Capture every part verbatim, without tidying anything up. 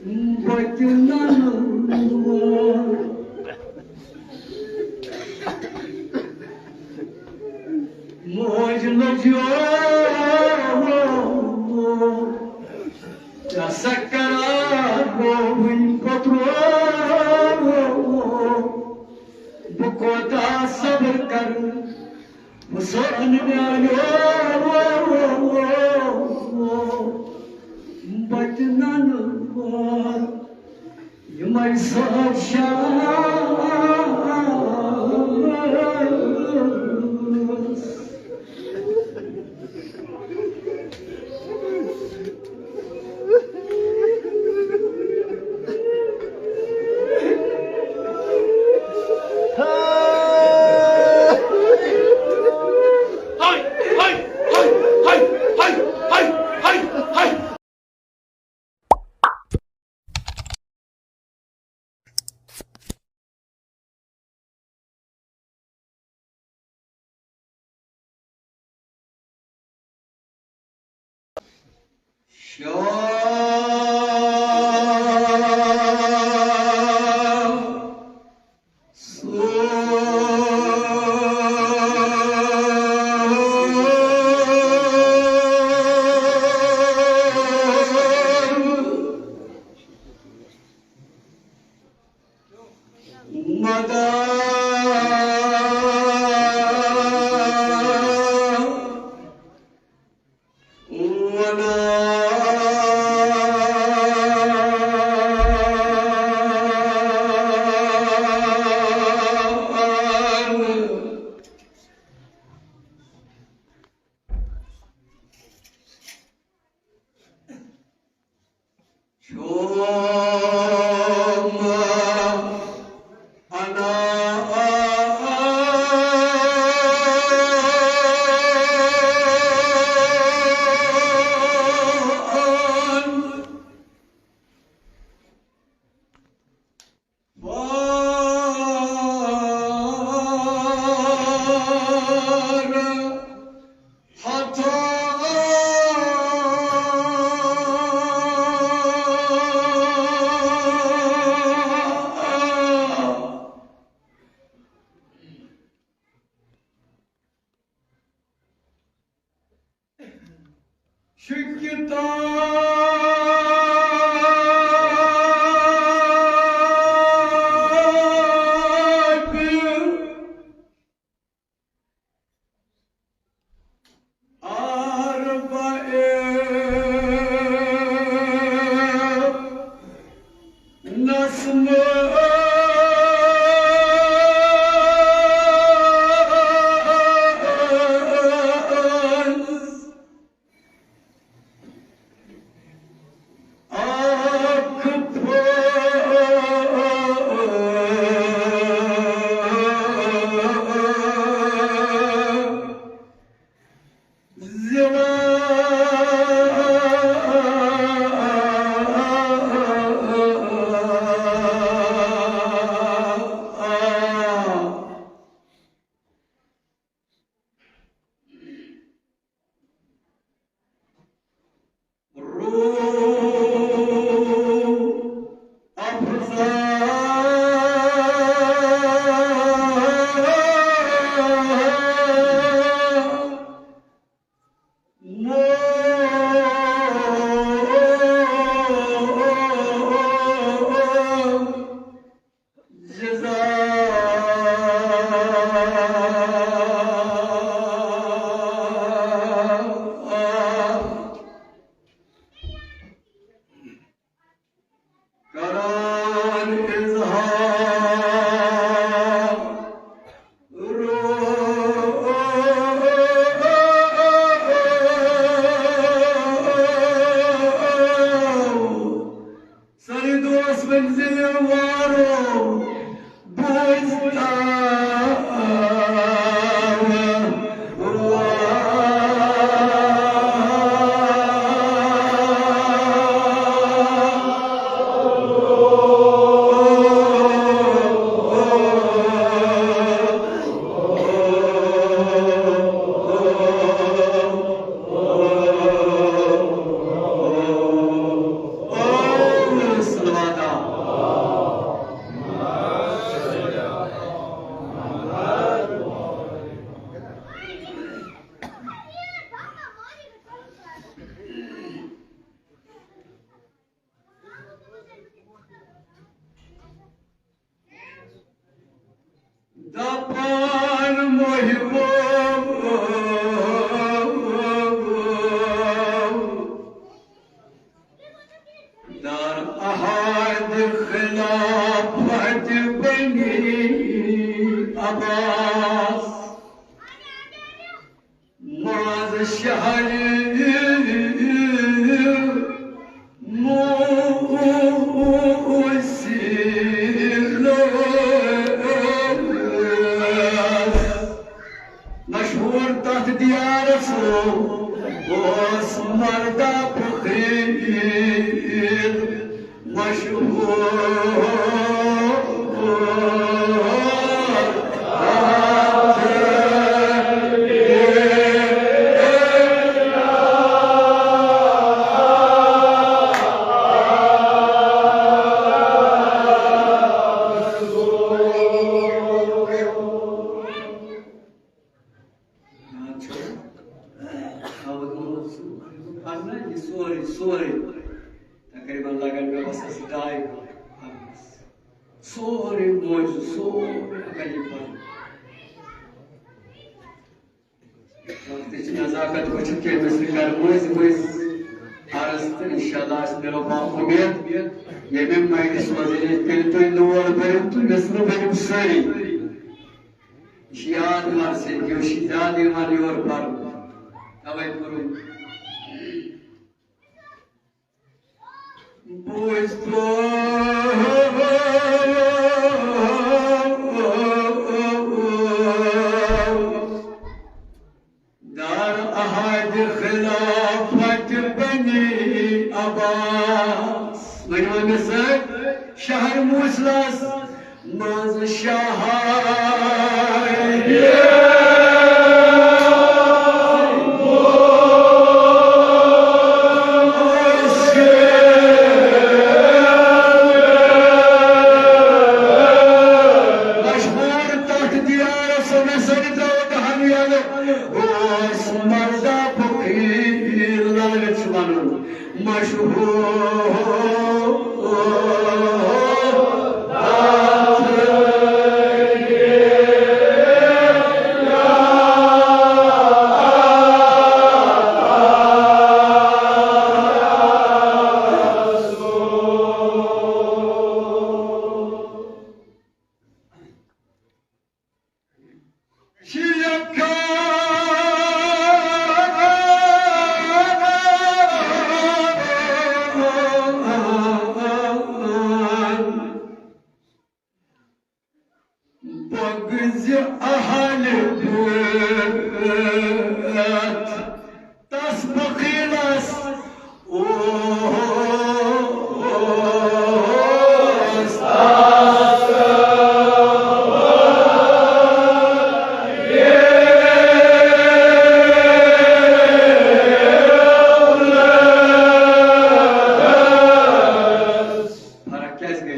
بچنن موج لجو سکرات گو وٕنۍ پترو، بہٕ کوتاہ صبر کرٕ، حسین میانیو، بچنن وار یمے سات شاہ۔ کران اظہار رو۔ سٲری دوس ؤنۍ زِ وارو بوزتاو۔ محبوب، در عهد خلافت بنی عباس، ماز شهر موسی مشہوٗر تَتھ دیارَس اوس مردہ فقیٖر مشہوٗر۔ یاد چھُ؟ تھاوُن اوس پَرنہٕ یہِ سورُے، سورُے۔ تقریباً لگن مےٚ باسان زٕ ڈاے گٲنٛٹہٕ پَرنَس۔ سورُے موضوع، سورُے اگر یہِ پَرُن۔ وقتٕچ نزاکت وٕچھِتھ کیٛاہ مےٚ سۭتۍ کَرٕ مٔنٛزۍ مٔنٛزۍ عرض تہٕ اِنشاءاللہ آسہِ مےٚ رۄبا اُمید ییٚمہِ مایہِ سوزٕنۍ ییٚتہِ کٔرِو تُہۍ لول بٔرِو تہٕ مےٚ ژھٕنو بٔرِو سٲری۔ یہِ چھِ یاد مرسٕے، یہِ چھِ زیادٕ یِوان یور پَرنہٕ۔ تَوَے کوٚرُم۔ بوٗزۍ تو دار احد خلافت بنی عباس۔ ؤنِو أمِس سۭتۍ، شہر موصلس منٛز شاہ۔ مشہوٗر تَتھ دیارَس منٛز سٲری ترٛاوو دَہَن یَلہٕ۔ اوس مردہ فقیٖر لالچ وَنُن مشہوٗر۔ بغض اہل بیت تس بخیلس اوس فرق کیٛازِ گٔے؟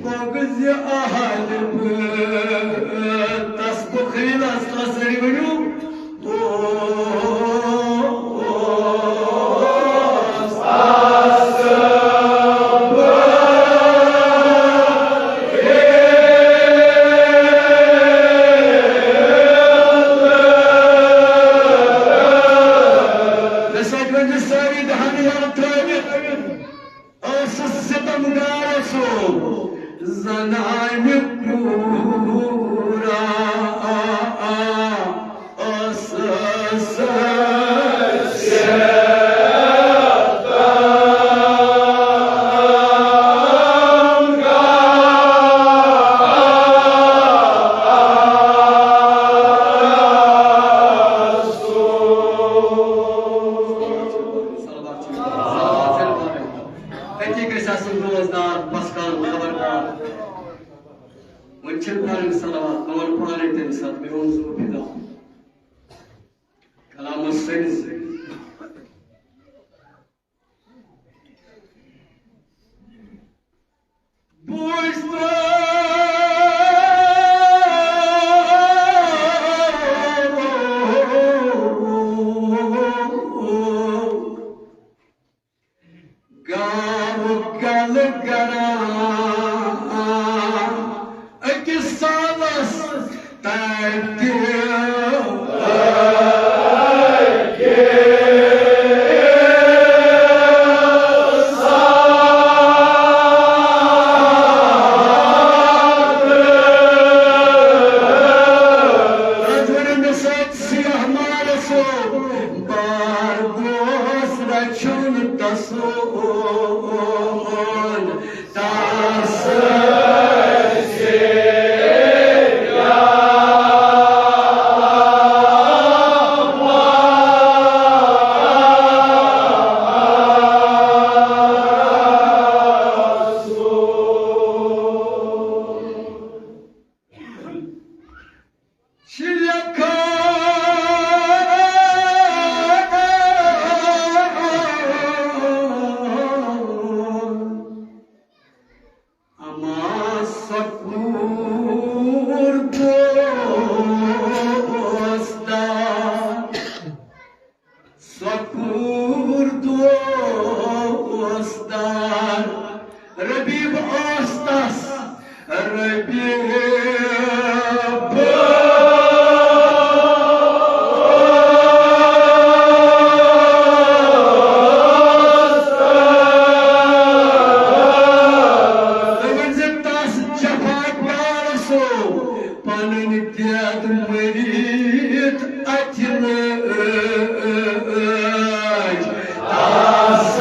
بغض اہل بیت تس بخیلس، تس سٲری ؤنِو۔ مےٚ سۭتۍ ؤنِو سٲری دَہَن یَلہٕ ترٛٲوِتھ۔ ٲسٕس ستم گار سُہ زنانہِ کوٗرا، ٲسٕس أتی گژھِ آسُن روزدار، پسکان، خبردار۔ وۄنۍ چھِنہٕ پَرٕنۍ صلوات، بہٕ وَنہٕ پانَے تَمہِ ساتہٕ، مےٚ اوس ضروٗرت فِدا۔ کلامَس سٔنِس۔ بوٗزۍ تو أکِس سالس تتہِ۔ سیاہ مارس بار گوس رچھُن تسُنٛد۔ اما سکور دوستان، سکور دوستان، ربیب آستس ربیب۔ تس جفا کار سو پنن دید مریت اتھ لٲج۔ تس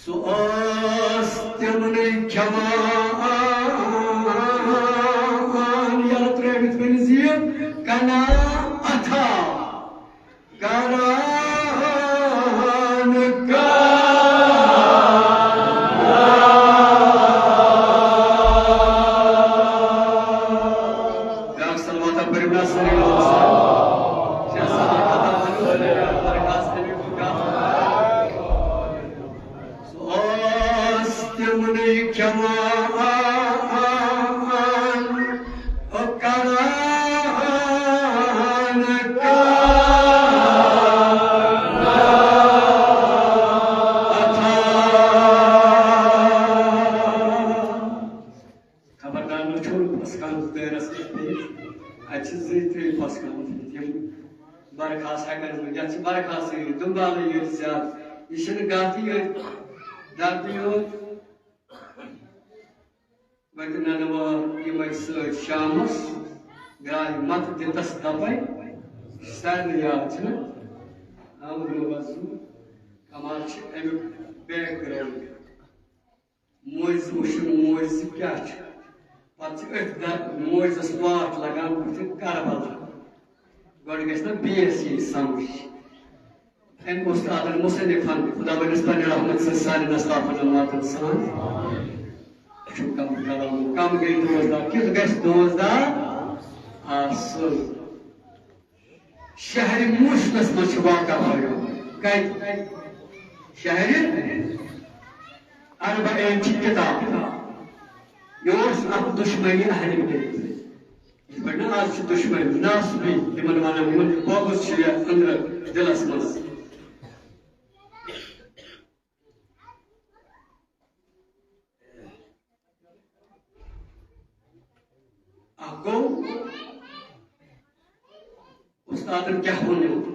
سُہ اوس تِمنٕے کھٮ۪وان، یَلہٕ ترٛٲوِتھ ؤنِو زِ یہِ کنا اتھا، کران کنا۔ بیٛاکھ صلواتہ پٔرِو نا سٲری لوگ سان۔ شاہ صاحب ختم ونو، برکاس تٔمِکۍ گوٚو کم۔ سُہ اوس تِمنٕے کھٮ۪وان، کران کتھا۔ خبردار نہٕ چھُو پھسکان دٲیرَس منٛز پیٚیہِ۔ اَتہِ چھِ زٕے ترٛےٚ پھسکان تِم۔ برخاس ہٮ۪کان نہٕ، یَتھ چھِ برخاس یٲتۍ، دُمبالٕے یٲتۍ زیادٕ۔ یہِ چھِنہٕ گردِ یٲتۍ، دردٕے یوت۔ گۄڈٕ ننہٕ وار یِمَے سۭتۍ شامَس، درٛاے مَتہٕ دِتَس دَپَے، سارنٕے یاد چھِنہٕ؟ آمُت نہٕ وَزُن۔ کمال چھِ اَمیُک background۔ موج وٕچھُن، موج زِ کیٛاہ چھُ۔ پتہٕ چھِ أتھۍ در-، موجَس واٹھ لگان بٕتھِ کربلا۔ گۄڈٕ گژھِ نا بیٚیِس یی سمجھ۔ أمۍ اوس تہٕ ادن مصنفن، خدا بنس پننہِ رحمت سۭتۍ سانٮ۪ن اسلافن امواتن سان۔ چھُ کم کلام، کم گٔے دوزدار، کیُتھ گژھِ دوزدار آسُن؟ شہرِ موصلس منٛز چھُ واقعہ پھٔہلیومُت۔ کتہِ؟ شہرِ اربعین چھِ کتاب۔ یہِ اوس اکھ دُشمنی اہلِ بیت۔ یِتھ پٲٹھۍ نہٕ آز چھِ دُشمنی، ناصبی، یِمن ونان، یِمن بغض چھُ یتھ أنٛدرٕ دِلس منٛز۔ اکھ گوٚو، اُستادن کیٛاہ ووٚنمُت؟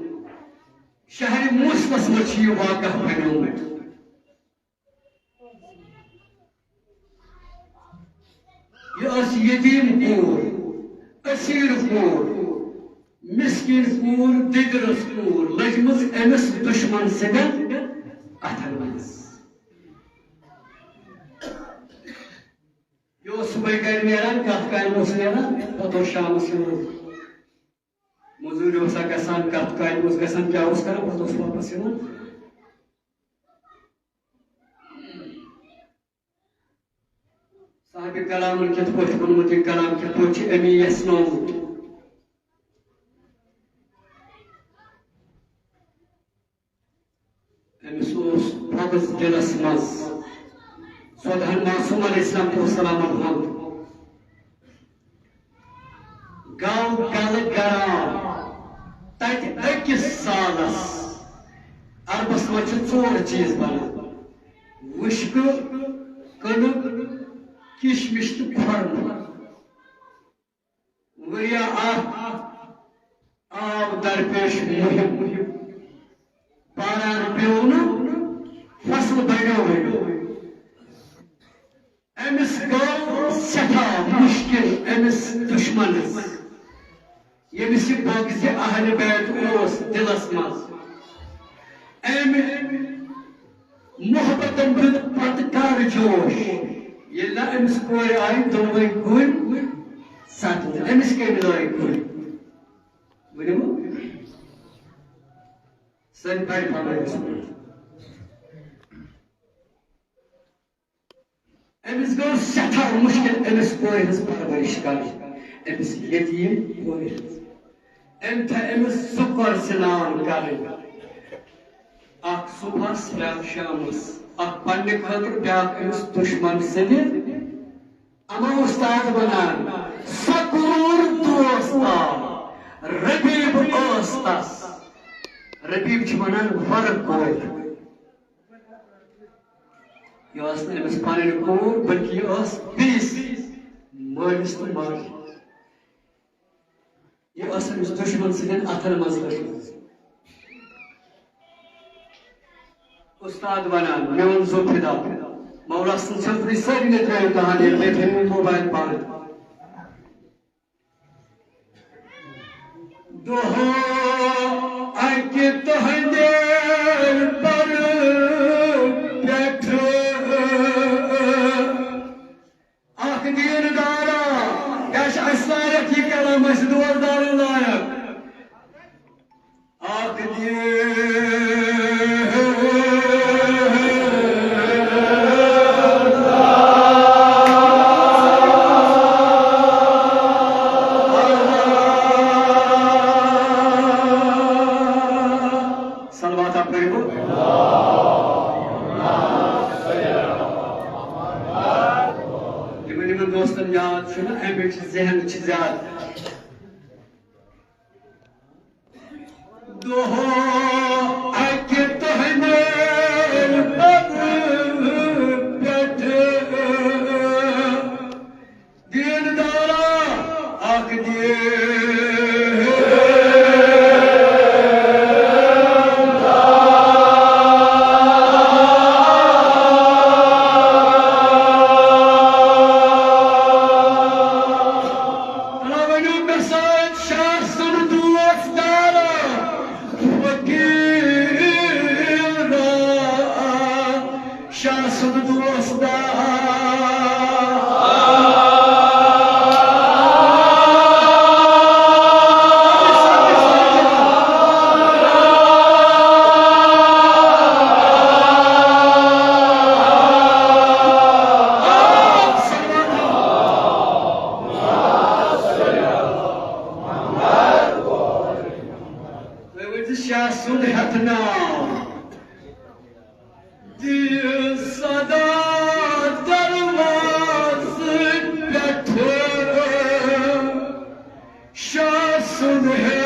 شہرِ موصلس منٛز چھُ یہِ واقعہ بنیومُت۔ یہِ ٲس یتیٖم کوٗر۔ اسیٖر کوٗر، مسکیٖن کوٗر، دِدرس کوٗر، لٔجمٕژ أمِس دُشمن سٕنٛدٮ۪ن اَتھن منٛز۔ یہِ اوس صُبحٲے گرِ نیران، کتھ کامہِ اوس نیران، پتہٕ اوس شامس یِوان۔ موٚزوٗرۍ اوس سا گژھان، کتھ کامہِ اوس گژھان، کیٛاہ اوس کران، پتہٕ اوس واپس یِوان۔ صاحبِ کلامن کِتھ پٲٹھۍ ووٚنمُت، یہِ کلام کِتھ پٲٹھۍ چھُ أمی یژھنومُت؟ أمِس اوس پھۄکُس دِلس منٛز۔ سۄدہن معصوم علیہ السلام تہٕ والسلامن ہُنٛد گاو پیالہٕ گران تتہِ أکِس سالس۔ عربس منٛز چھِ ژور چیٖز بنان: وُشکہٕ، کٕنُک، کشمش تہٕ خرمہٕ۔ ؤریا اکھ آو درپیش مُہِم۔ باران پیوٚو نہٕ، فصل بڑیو نہٕ۔ أمِس گوٚو سٮ۪ٹھاہ مُشکِل أمِس دُشمنس، ییٚمِس یہِ بغضِ اہلِ بیت اوس دِلس منٛز۔ أمۍ محبتن دیُت پتہٕ کر جوش، ییٚلہِ نہٕ أمِس کورِ آیہِ دۄنوَے کُلۍ ستنہٕ۔ أمِس کٔمۍ لٲگۍ کُلۍ؟ ؤنِو۔ سٲنۍ بڑِ پروٲنۍ ٲسۍ۔ أمِس گوٚو سٮ۪ٹھاہ مُشکِل أمِس کورِ ہٕنٛز پرورِش کرٕنۍ، أمِس یتیٖم کورِ ہٕنٛز۔ أمۍ تھٲے أمِس زٕ کۄرسہِ نان کرٕنۍ، اکھ صبحس، بیٛاکھ شامس، اکھ پننہِ خٲطرٕ، بیٛاکھ أمِس دُشمن سٕنٛدِ۔ اما اُستاد ونان، سۄ کرٛوٗر دوستا، ربیب ٲس تس۔ ربیب چھِ ونان ورٕ کورِ۔ یہِ ٲس نہٕ أمِس پنٕنۍ کوٗر، بلکہِ یہِ ٲس بیٚیِس مٲلِس تہٕ ماجہِ۔ یہِ ٲس أمِس دُشمن سٕنٛدٮ۪ن اَتھن منٛز لٔجمٕژ۔ اُستاد وَنان، میون زُو فِدا۔ مولا سٕنٛز چھَس بہٕ سٲری نہٕ ترٛٲیِو کہانی، مےٚ تھٲیِو موبایل پانہٕ۔ دۄہ اَکہِ تُہنٛدِ پَرٕ پٮ۪ٹھٕ اکھ دیٖن دارا، کیٛاہ چھِ اَسہِ لایق یہِ کلام، اَسہِ دوس دارن لایق؟ اکھ دیٖن صلوات پٔرِو۔ یِمن، یِمن دوستن یاد چھُنہٕ، اَمِچ ذہن چھِ زیادٕ۔ دۄہ اَکہِ تُہنٛدِ پَتہٕ پٮ۪ٹھٕ دیٖن دارا اکھ دیٖن۔ ترٛاوٲنِو مےٚ سۭتۍ شاہ سُنٛد دوست دارا، فقیرا۔ شاہ سُنٛد دوست۔ تُہۍ ؤنِو شاہ سُنٛد ہٮ۪تھ ناو۔ دِیِو صدا دروازٕ پٮ۪ٹھٕ شاہ سُنٛد ہٮ۪تھ۔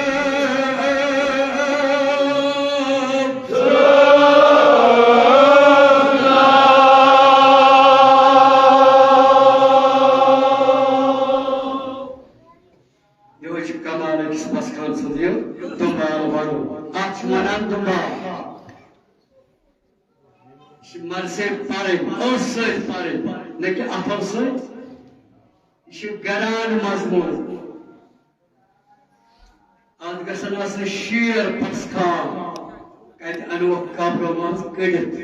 یِہوٚے چھُ کمال أکِس پسخان سُنٛد یہِ دُمبال وَنُن۔ اَتھ چھِ وَنان دُمبال۔ یہِ چھِ مَرِ سۭتۍ پَرٕنۍ، ٲسہٕ سۭتۍ پَرٕنۍ، نہ کہِ اَتھو سۭتۍ۔ یہِ چھُ گران مضموٗن۔ گژھن آسٕنۍ شیر پسخان۔ کتہِ انوکھ قبرو منٛز کٔڑِتھ؟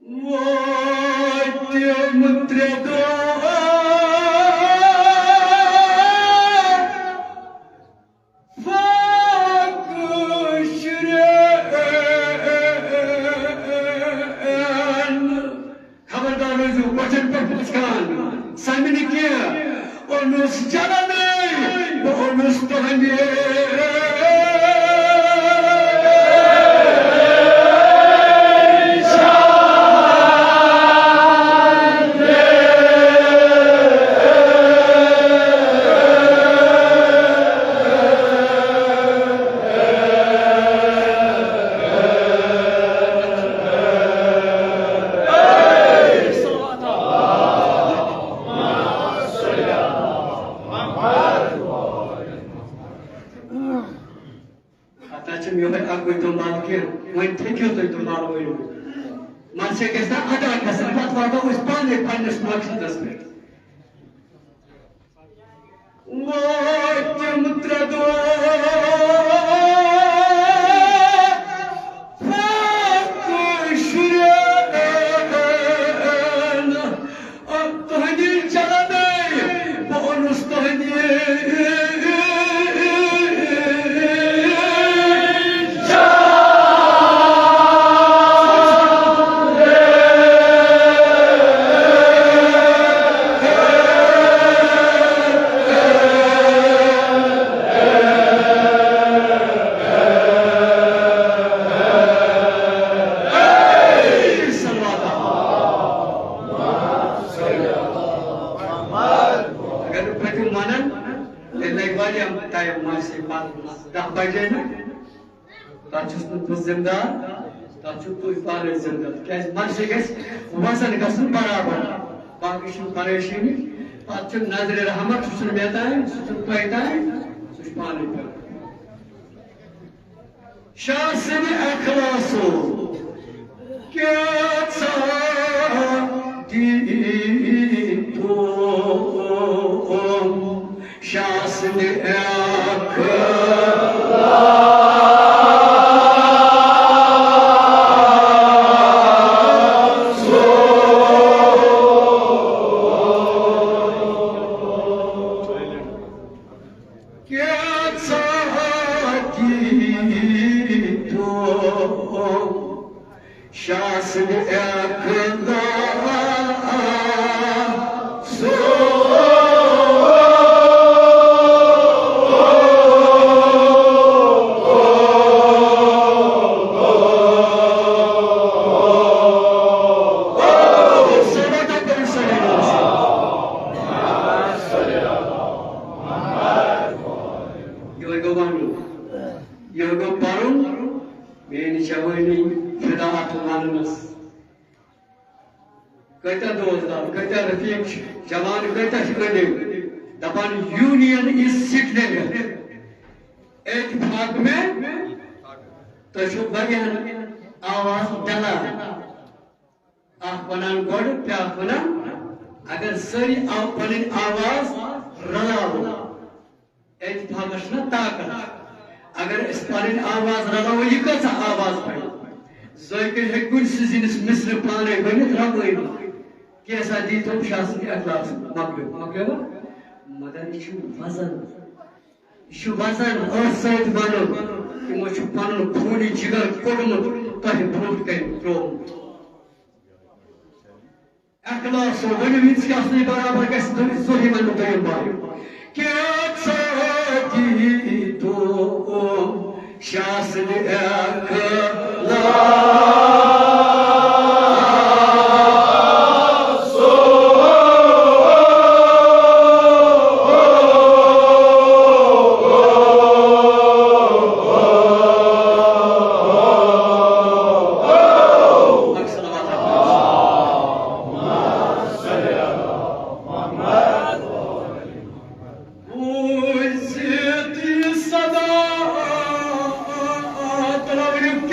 وٲتۍ تِم ترٛےٚ دۄہ فاقہٕ شُرٮ۪ن۔ خبردار روٗزِو، کۄٹھٮ۪ن پٮ۪ٹھ پھسکان، سمہِ نہٕ کینٛہہ۔ اوٚنُس چلنے، بہٕ اوٚنُس تُہنٛدِ۔ اتھ چھُنہٕ یِہوٚے اَکُے دُمبال کینٛہہ، وۄنۍ تھٔکِو تُہۍ دُمبال ؤنِو۔ منٛزٕ چھِ گژھِ نا ادا گژھن، پتہٕ واتو أسۍ پانے پننِس مقصدس پٮ۪ٹھ۔ وٲتۍ تِم ترٛےٚ دۄہ فاقہٕ شُرٮ۪ن۔ تُہنٛدِ چلنے بہٕ اوٚنُس تُہنٛدِ۔ اگر نہٕ پٔتِم ونن، تیٚلہِ لگہِ واریاہ ٹایم ماسہِ پتہٕ دَہ بجے نہٕ۔ تَتھ چھُس نہٕ بہٕ ذمہٕ دار، تَتھ چھُو تُہۍ پانَے ذمہٕ دار۔ کیٛازِ ماسہِ گژھِ وزن گژھُن برابر، باقٕے چھُنہٕ پریشٲنی۔ پتہٕ چھُ نظرِ رحمت، سُہ چھُنہٕ مےٚ تام، سُہ چھُنہٕ تۄہہِ تام، سُہ چھُ پانَے پٮ۪وان۔ شاہ سٕنٛدِ اخلاصو کیٛاہ ژھا دیٖتو، شاہ سٕنٛدِ اخلاصو۔ کیٛاہ ژھا دیٖتو، شاہ سٕنٛدِ اخلاصو۔ یِہوٚے گوٚو وَنُن۔ یِہوٚے گوٚو پَرُن۔ میٛٲنۍ جوٲنی فِدا اَتھ وَننَس۔ کۭتیٛاہ دوستدار، کۭتیٛاہ رفیق چھِ، جوان کۭتیٛاہ چھِ أنٛدۍ أنٛدۍ۔ دَپان، "Union is strength۔" اتفاق میں تُہۍ چھِو واریاہَن آواز ڈلان۔ اکھ ونان گۄڈٕ، بیٛاکھ ونان، اگر سٲری آو-، پنٕنۍ آواز رلاوو، اتفاقس چھنا طاقت۔ اگر أسۍ پنٕنۍ آواز رلاوو، یہِ کۭژاہ آواز بنہِ؟ زٲوۍ کٔرۍ ہیٚکہِ کُنہِ سٕنٛز زِنِس مِصرٕ پانے ؤنِتھ، رلٲوِتھ۔ کینٛژھا دی تِم شاہ سٕنٛدِ اخلاص، مۄکلیو، مۄکلیو۔ مگر یہِ چھُ وزن۔ یہِ چھُ وزن، ٲسہٕ سۭتۍ بنُن۔ تِمو چھُ پنُن خوٗنی جگر کوٚڑمُت، تۄہہِ برونٛٹھ کنہِ ترٛوومُت۔ اخلاصو ؤنِو، یہِ ژٕ کیٛاہ سُے برابر گژھِ، دوٚپُس، زُہہِ وَنہٕ دوٚیِم بار۔ کیٛاہ ژٕ دیٖتو شاہ سٕنٛدِ اخلاصو؟ بوٗزِتھ یہِ صدا، ترٛاوٕنۍ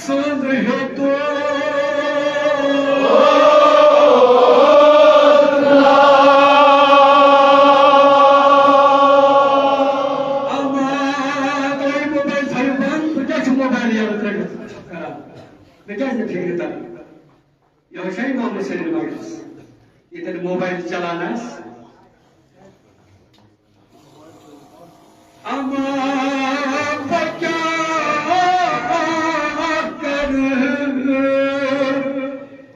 سُنٛد ہیوٚتُن۔ اما تُہۍ موبایل تھٲیِو بنٛد، بہٕ کیٛاہ چھُس موبایل یَلہٕ ترٛٲوِتھ کران؟ مےٚ کیٛازِ نہٕ فِکرِ تَران؟ یہِ چھا امام حسین مجلس؟ ییٚتٮ۪ن موبایل چلان آسہِ۔ اما بہٕ کیٛاہ کرٕ؟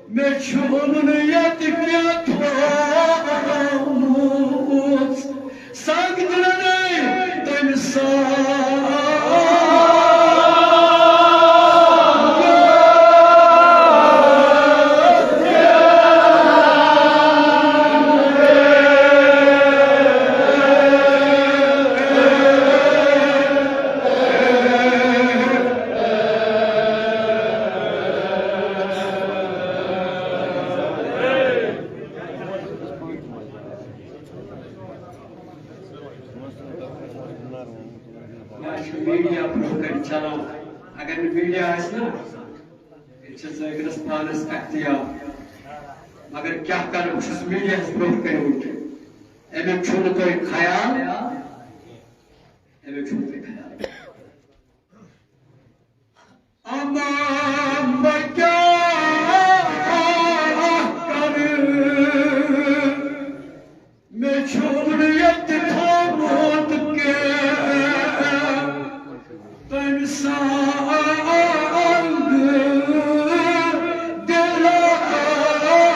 مےٚ چھُنہٕ ییٚتہِ کینٛہہ تھوٚومُت۔ سنگ دِلَے تٔمۍ ساتہٕ۔ یہِ چھُ میٖڈیا برٛونٛہہ کَنہِ چلان۔ اگر نہٕ میٖڈیا آسہِ نا، تیٚلہِ چھِ زٲگرَس پانَس اختیار۔ مگر کیٛاہ کَرٕ، بہٕ چھُس میٖڈیاہَس برٛونٛہہ کَنہِ وٕنکٮ۪ن۔ اَمیُک چھُنہٕ تۄہہِ خیال، اَمیُک چھُنہٕ تۄہہِ خیال۔ اما بہٕ کیٛاہ کرٕ؟ مےٚ چھُنہٕ ییٚتہِ تھوٚومُت کینٛہہ تٔمۍ سنگ دِلانہٕ۔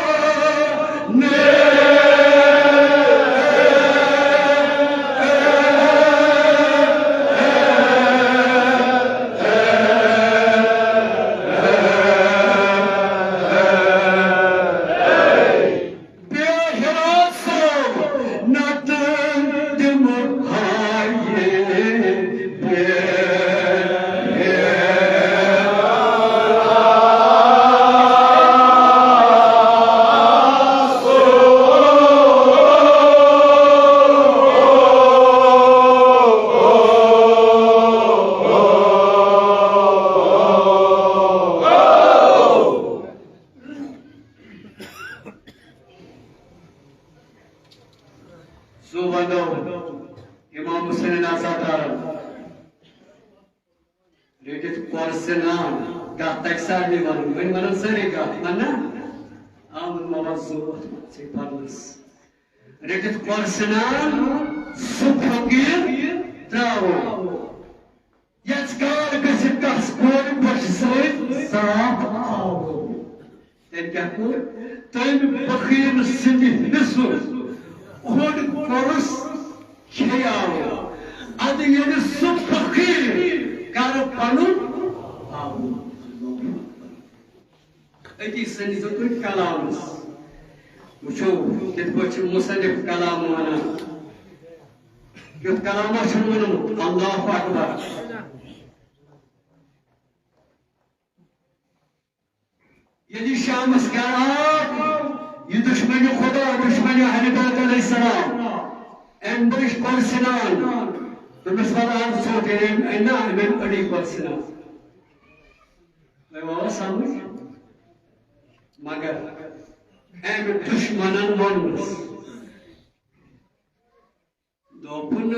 بے حراسو نتہٕ دِمہٕ ہا یہِ بے سُہ وَنو امام حسین عزادارن، رٔٹِتھ کۄرسہِ نان، گَتھ تَگہِ سارنٕے وَنُن، وۄنۍ وَنَن سٲری گَتھ، وَن نا؟ آ، وۄنۍ ما وَن سُہ، ژٕے پَرنَس۔ رٔٹِتھ کۄرسہِ نان، سُہ فقیٖر ترٛاوو۔ یژھ کال گژھِ کس کورِ بۄچھِ سۭتۍ صاف آوُر۔ تٔمۍ کیٛاہ کوٚر؟ تٔمۍ فقیٖر سٕنٛدِ حصُک اوٚڑ کۄرُس کھیٚیاو۔ اَدٕ ییٚلہِ سُہ فقیٖر کَرٕ پَنُن آوُر۔ أتی سٔنِتھ دیُت تُہۍ کلامس۔ وٕچھو، کِتھ پٲٹھۍ چھُ مُصنِف کلام وَنان۔ کیُتھ کلامہ چھُ ووٚنمُت، اللہ اکبر۔ ییٚلہِ شامس گرٕ آو، یہِ دُشمنِ خدا، دُشمنِ اہلِ بیت علیہ السلام، أمۍ بٔچھ کۄرسہِ نان۔ دوٚپمَس، وَلہٕ آز ژوٚٹ أمۍ، أمۍ نا، أمۍ أنۍ أڑٕے کۄرسہِ نان۔ تۄہہِ آوا سمجھ؟ مگر أمۍ دُشمنن ووٚنمَس، دوٚپُن،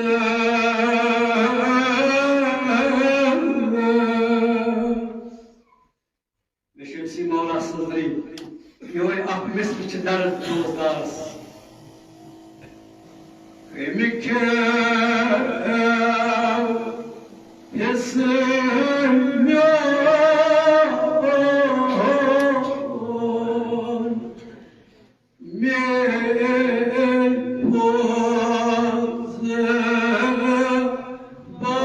مےٚ چھُ أمۍ سٕے مولا سٕنٛز دٔلیٖل۔ یِہوٚے اکھ مِصرٕ چھِ درد بوزدارس۔ کَمہِ کھیٚو حِصہٕ میون؟ میٲنۍ پوز با۔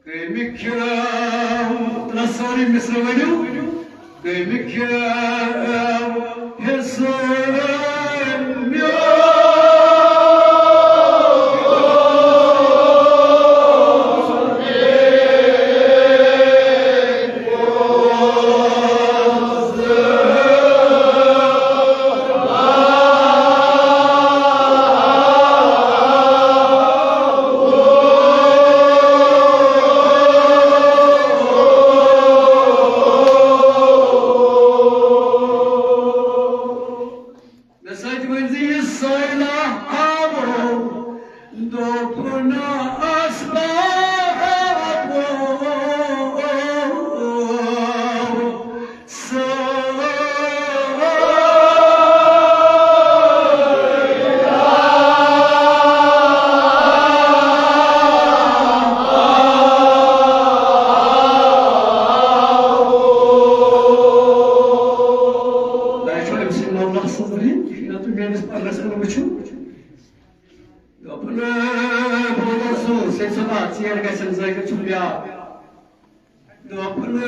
کَمہِ کھیٚو، ترٛےٚ سٲری مِصرٕ ؤنِو۔ کَمہِ کھیٚو حِصہٕ میون؟ دوٚپُن اسبابو سۭتۍ۔ تۄہہِ چھو أمۍ سٕنٛدۍ مولوی سٕنٛز رِنٛگ، یہِ نہ تُہۍ میٲنِس پرنس کُن وٕچھِو۔ دوٚپُن، بوزو سُہ، سُہ چھُ تَتھ ژیر گژھن زٲگِتھ چھُم بیٛاکھ۔ دوٚپُن،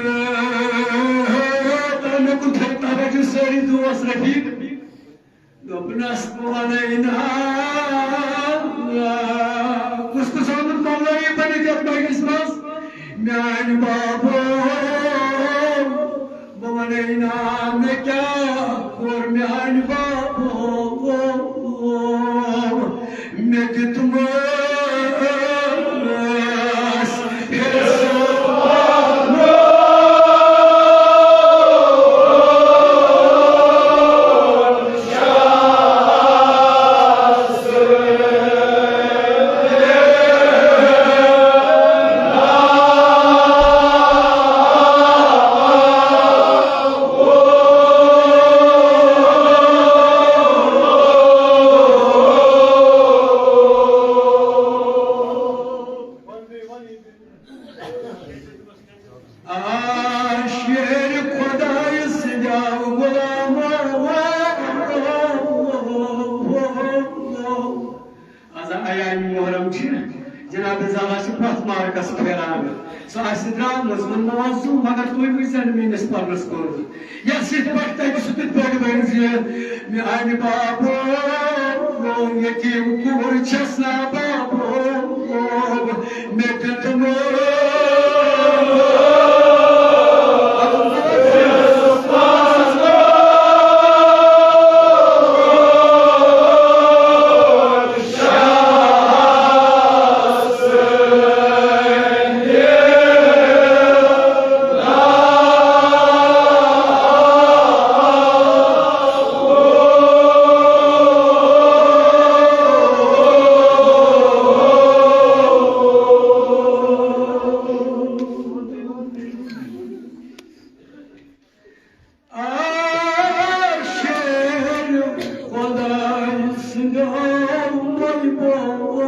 تَمیُک تھٲے توجہ سٲری دوس رفیق۔ دوٚپنَس بہٕ وَنَے نا، کُس کُس آمُت مولوی بٔنِتھ یَتھ مجلِس منٛز؟ میٛانہِ بابو، بہٕ وَنَے نا، مےٚ کیٛاہ کوٚر میٛانہِ بابو؟ مےٚ دیُتمَس حِصہٕ۔ آ شیر خدای سٕنٛدیو غلامو۔ از ایام محرم چھِ جناب زالا چھِ پرٛٮ۪تھ مارکس پھیران۔ سُہ آسہِ درٛامٕژ، ووٚنمو زُو، مگر تُہۍ وٕچھ زٮ۪نہٕ میٛٲنِس پرنس کُن۔ یَتھ سۭتۍ پٮ۪ٹھ تَتہِ سُہ تِتھ پٲٹھۍ ؤنۍ زِ میٛانہِ بابو، یتیٖم کوٗر چھَس نا بابو، مےٚ دیُتمُت۔ آ شیر خدای سٕنٛدیو غلامو،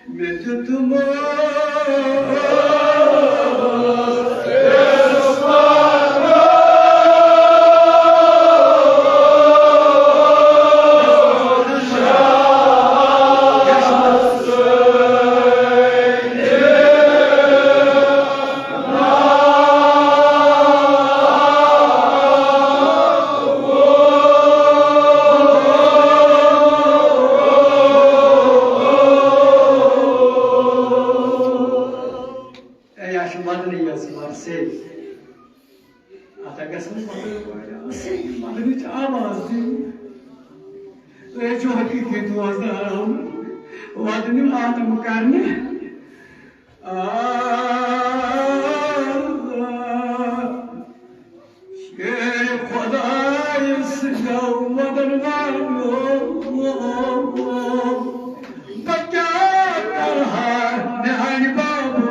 مےٚ دیُتمُت۔ اے، یہِ چھُ وَدنٕے یٲژ مَرثی۔ اَتھ گژھِ نہٕ وَدٕنۍ واریاہ اَصٕل وَدنٕچ آواز دِنۍ۔ تُہۍ چھِو حقیٖقی دوستدار آمٕتۍ وَدنہِ ماتم کرنہِ۔ آ، شیر خدایس گو مدن والو، بہٕ کیٛاہ کرٕ ہا میٛانہِ بابو،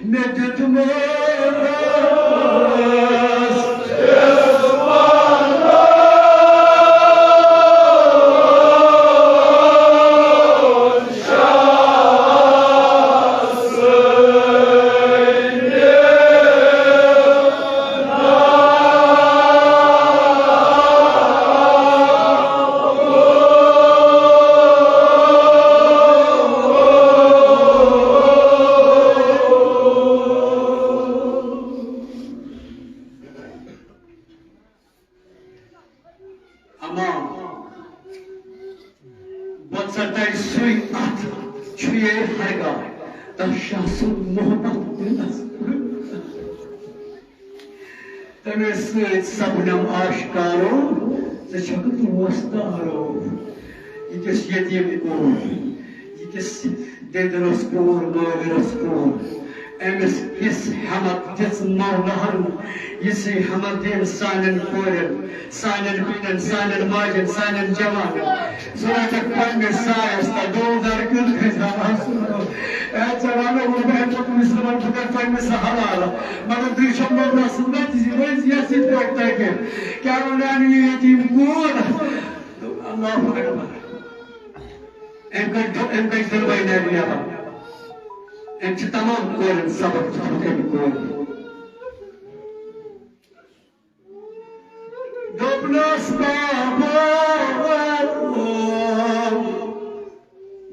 مےٚ دیُتمُت۔ اما بہٕ ژٹے سُے اتھ چھُ یے ہرگاہ تس شاہ سُنٛد محبت دِلس۔ تمے سۭتۍ سپدم آشکارو، ژٕ چھکھ دوستارو۔ یہِ کِس یتیٖم کوٗر، یہِ کِس دٔندرس کوٗر، مٲوِرس کوٗر، أمِس یِژھ ہٮ۪متھ دِژ مولاہن، یِژھٕے ہٮ۪متھ دِن سانٮ۪ن کورٮ۪ن، سانٮ۪ن بیٚنٮ۪ن، سانٮ۪ن ماجٮ۪ن، سانٮ۪ن جوانن۔ سُہ رَٹَکھ پنٛنِس سایَس تَل، ڈول دار کیُتھ کھسہِ ہا آسُن۔ اے جوانو، وۄنۍ بہٕ ہٮ۪کہٕ نہٕ تٔمِس وَنہٕ، بہٕ کَرٕ پنٛنِس حوالہٕ۔ مگر تُہۍ چھِو مولا سٕنٛز نٔتیٖجہِ، وۄنۍ یَتھ سۭتۍ پٲٹھۍ تَگہِ۔ کیٛاہ وَنان یہِ یتیٖم کوٗر؟ اللہ اکبر۔ أمۍ کٔرۍ دو-، أمۍ کٔرۍ دۄنوَے نرِ نٮ۪بر۔ أمۍ چھِ تمام کورٮ۪ن سبق دیُتمُت أمۍ کورِ۔ دوٚپنَس، بابا،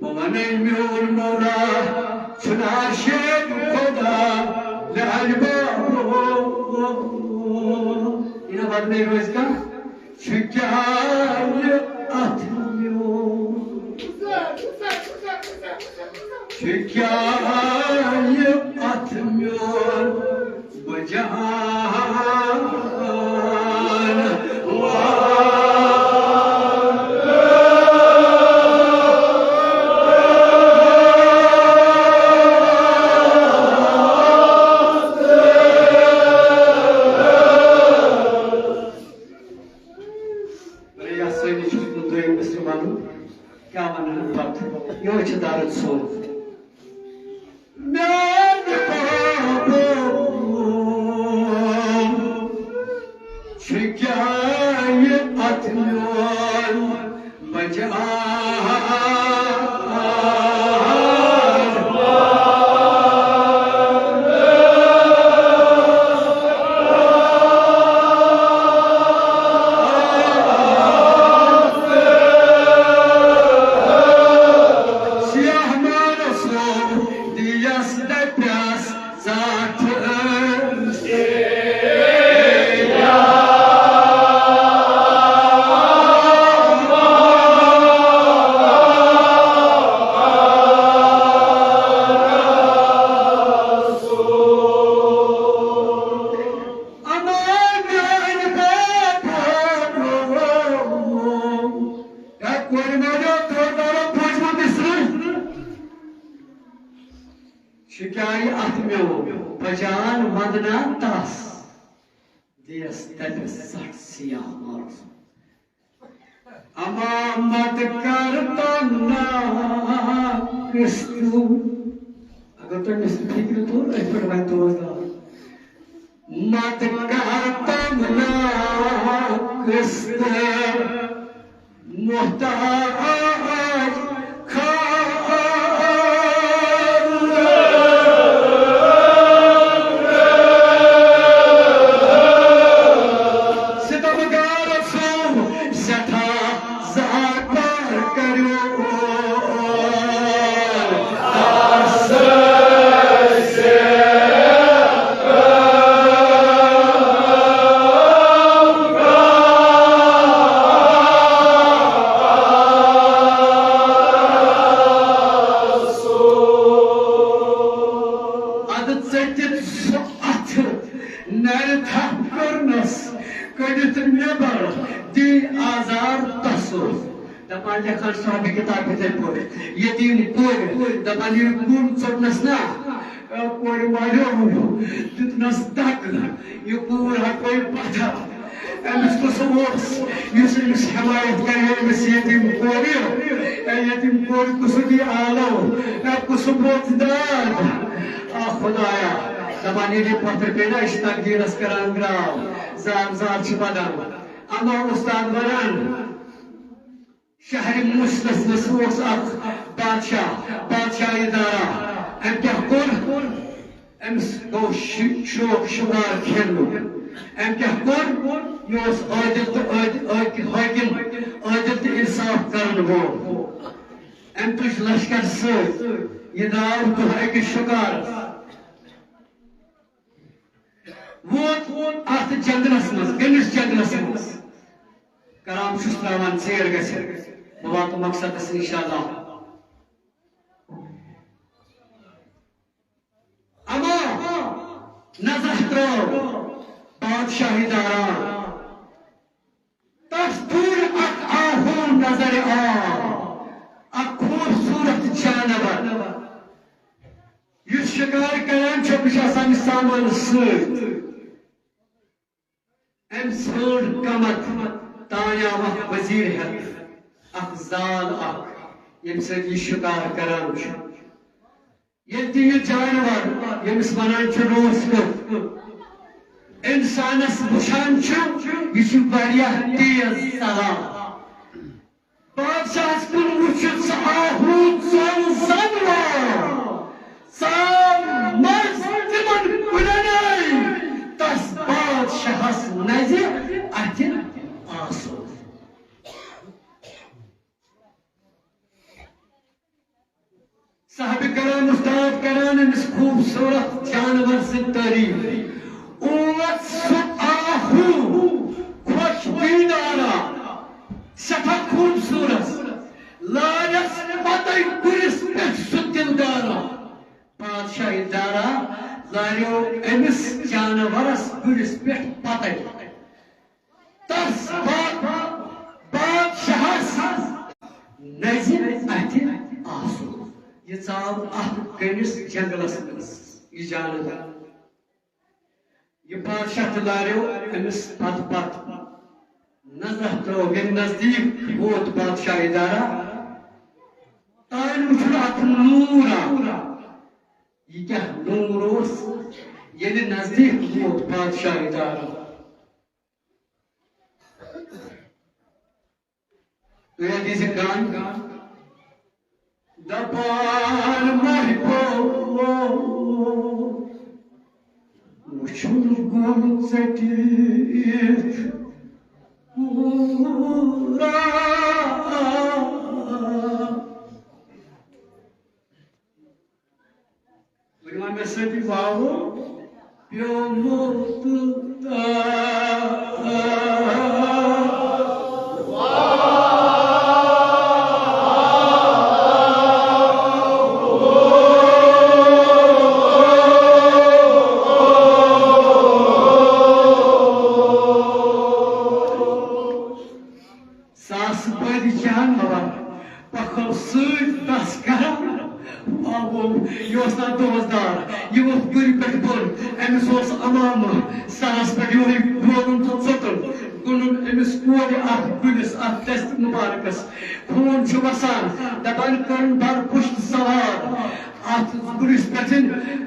بہٕ وَنَے میون مولا چھُنہٕ شیخ خدا لہل بابا۔ یہِ نہ بدلٕے روزِ کانٛہہ۔ چھُ کیٛاہ یہِ اَتھ میون؟ چھُ کیٛاہ یہِ اَتھ میون؟ بہٕ جان مگر یَتھ سۭتۍ چھُس بہٕ دوٚیمِس تہِ وَنُن، کیٛاہ وَنہٕ بہٕ پَتہٕ؟ یِہوٚے چھُ درد سون۔ میٛانہِ بابا، چھُ کیٛاہ یہِ اَتھ میون بچان؟ سیاہ مارس دیس دپیس ژاٹھ۔ امان میانہِ بابا۔ ہے کورِ ماجو، تُہۍ کرو بوٗزمُت مصرٕ؟ شِکارِ اَتھ میوٗ، بہٕ جان ونٛدنا تس۔ دیس تٔمِس ژٹھ سیاہ مارس۔ اما مت کر تمنا قسط۔ اگر تۄہہِ مےٚ سۭتۍ فِکرِ توٚر، أتھۍ پٮ۪ٹھ وَنہِ دوس دَپ۔ مت کر تمنا قسط۔ محتاج خان۔ ستمگار سُنٛد سٮ۪ٹھاہ زار پار کٔرِو۔ ادٕ ژٔٹِتھ سُہ اَتھٕ نرِ تھپھ کٔرنَس، کٔڑِتھ نٮ۪بر دی آزار تسُر۔ دپان لیکھان صاحبِ کتاب یِتھے پٲٹھۍ، یتیٖم کورِ، دپان ییٚلہِ کُن ژوٚٹنس نا، کورِ مالیو دیُتنس دکہٕ، یہِ کوٗر ہا پیٚیہِ پتھر۔ أمِس کُس اوس یُس أمِس حمایت کرِ أمِس یتیٖم کورِ؟ اے یتیٖم کورِ کُس دی آلو، اے کُس بوٚژ داد؟ آ خدایا، دپان ییٚلہِ یہِ پتھر پیٚیہِ نا، أسۍ چھِ تقدیٖرس کران گراو، زار زار چھِ ودان۔ اما استاد ونان، شہرِ موصلس منٛز اوس اکھ بادشاہ، بادشاہ ادارہ۔ أمۍ کیٛاہ کوٚر؟ أمِس گوٚو شِ-، شوق شِکار کھیلنُک۔ أمۍ کیٛاہ کوٚر؟ یہِ اوس عٲدِل تہٕ عٲد-، عٲد-، حٲکِم، عٲدِل تہٕ اِنصاف کرن وول۔ أمۍ تُج لشکر سۭتۍ۔ یہِ درٛاو دۄہ أکِس شِکارس۔ ووت اتھ جنگلس منٛز، گٔنِس جنگلس منٛز۔ کرام چھُس تراوان، ژیر گژھِ، بہٕ واتہٕ مقصدس انشاءاللہ۔ اما نظر ترٲو بادشاہی داران۔ تس پوٗرٕ اکھ آہوٗ نظرِ آو، اکھ خوٗبصوٗرت جانور، یُس شِکار کران چھُ۔ یِمن سۭتۍ أمۍ ژھٲنٛڈ کمت تانۍ آو اکھ وزیر ہٮ۪تھ، اکھ زال اکھ، ییٚمہِ سۭتۍ یہِ شِکار کران چھُ۔ ییٚلہِ تہِ یہِ جانور، ییٚمِس ونان چھِ روس کیُتھ، انسانس وٕچھان چھُ، یہِ چھُ واریاہ تیز ژلان۔ بادشاہس کُن وُچھِتھ سُہ آہوٗ ژوٚل زنوار، ژاو منٛز تِمن کُلٮ۪ن۔ تس بادشاہس نزِ اَتھِ آسُن۔ صاحب کرام استاد کران أمِس خوٗبصوٗرت جانور سٕنٛز تعریٖف۔ اوس سُہ آہوٗ خۄش دیٖدارا، سٮ۪ٹھاہ خوٗبصوٗرت، لارٮ۪س پتَے گُرِس پٮ۪ٹھ سُہ دِلدارا۔ بادشاہ دارا لاریو أمِس جانورس گُرِس پٮ۪ٹھ پتَے۔ تس با-، بادشاہس نزِ اَتھِ آسُن۔ یہِ ژاو اَتھ گٔنِس جنگلس منٛز، یہِ جانور۔ یہِ بادشاہ تہِ لاریو أمِس پتہٕ پتہٕ۔ نظر ترٲو، ییٚلہِ نزدیٖک ووت بادشاہ دارا، تانۍ وُچھُن اکھ نوٗر آو۔ یہِ کیٛاہ نوٗر اوس؟ ییٚلہِ نزدیٖک ووت بادشاہ دارا، تُہۍ ہیٚکِو زِ کامہِ دپان مہربو وُچھُن گوٚو ژٔٹِتھ پوٗرٕ۔ ؤنِو وۄنۍ مےٚ سۭتۍ، واوُ پیومُت۔ ساسہٕ بٔدۍ جانور پکھو سۭتۍ تس کران۔ واہ، یہِ اوس نا دوستدار، یہِ ووٚتھ گُرِ پٮ۪ٹھ بۄن۔ أمِس اوس عمامہٕ سرس پٮ۪ٹھ یِہوٚے بولُن تہٕ ژوٚٹُن۔ کٕنُن أمِس کورِ اکھ گُلِس، اکھ دستہِ مُبارکس۔ خوٗن چھُ وسان، دپان کٔرٕن بر پُشت سوار اتھ گُلِس پٮ۪ٹھ،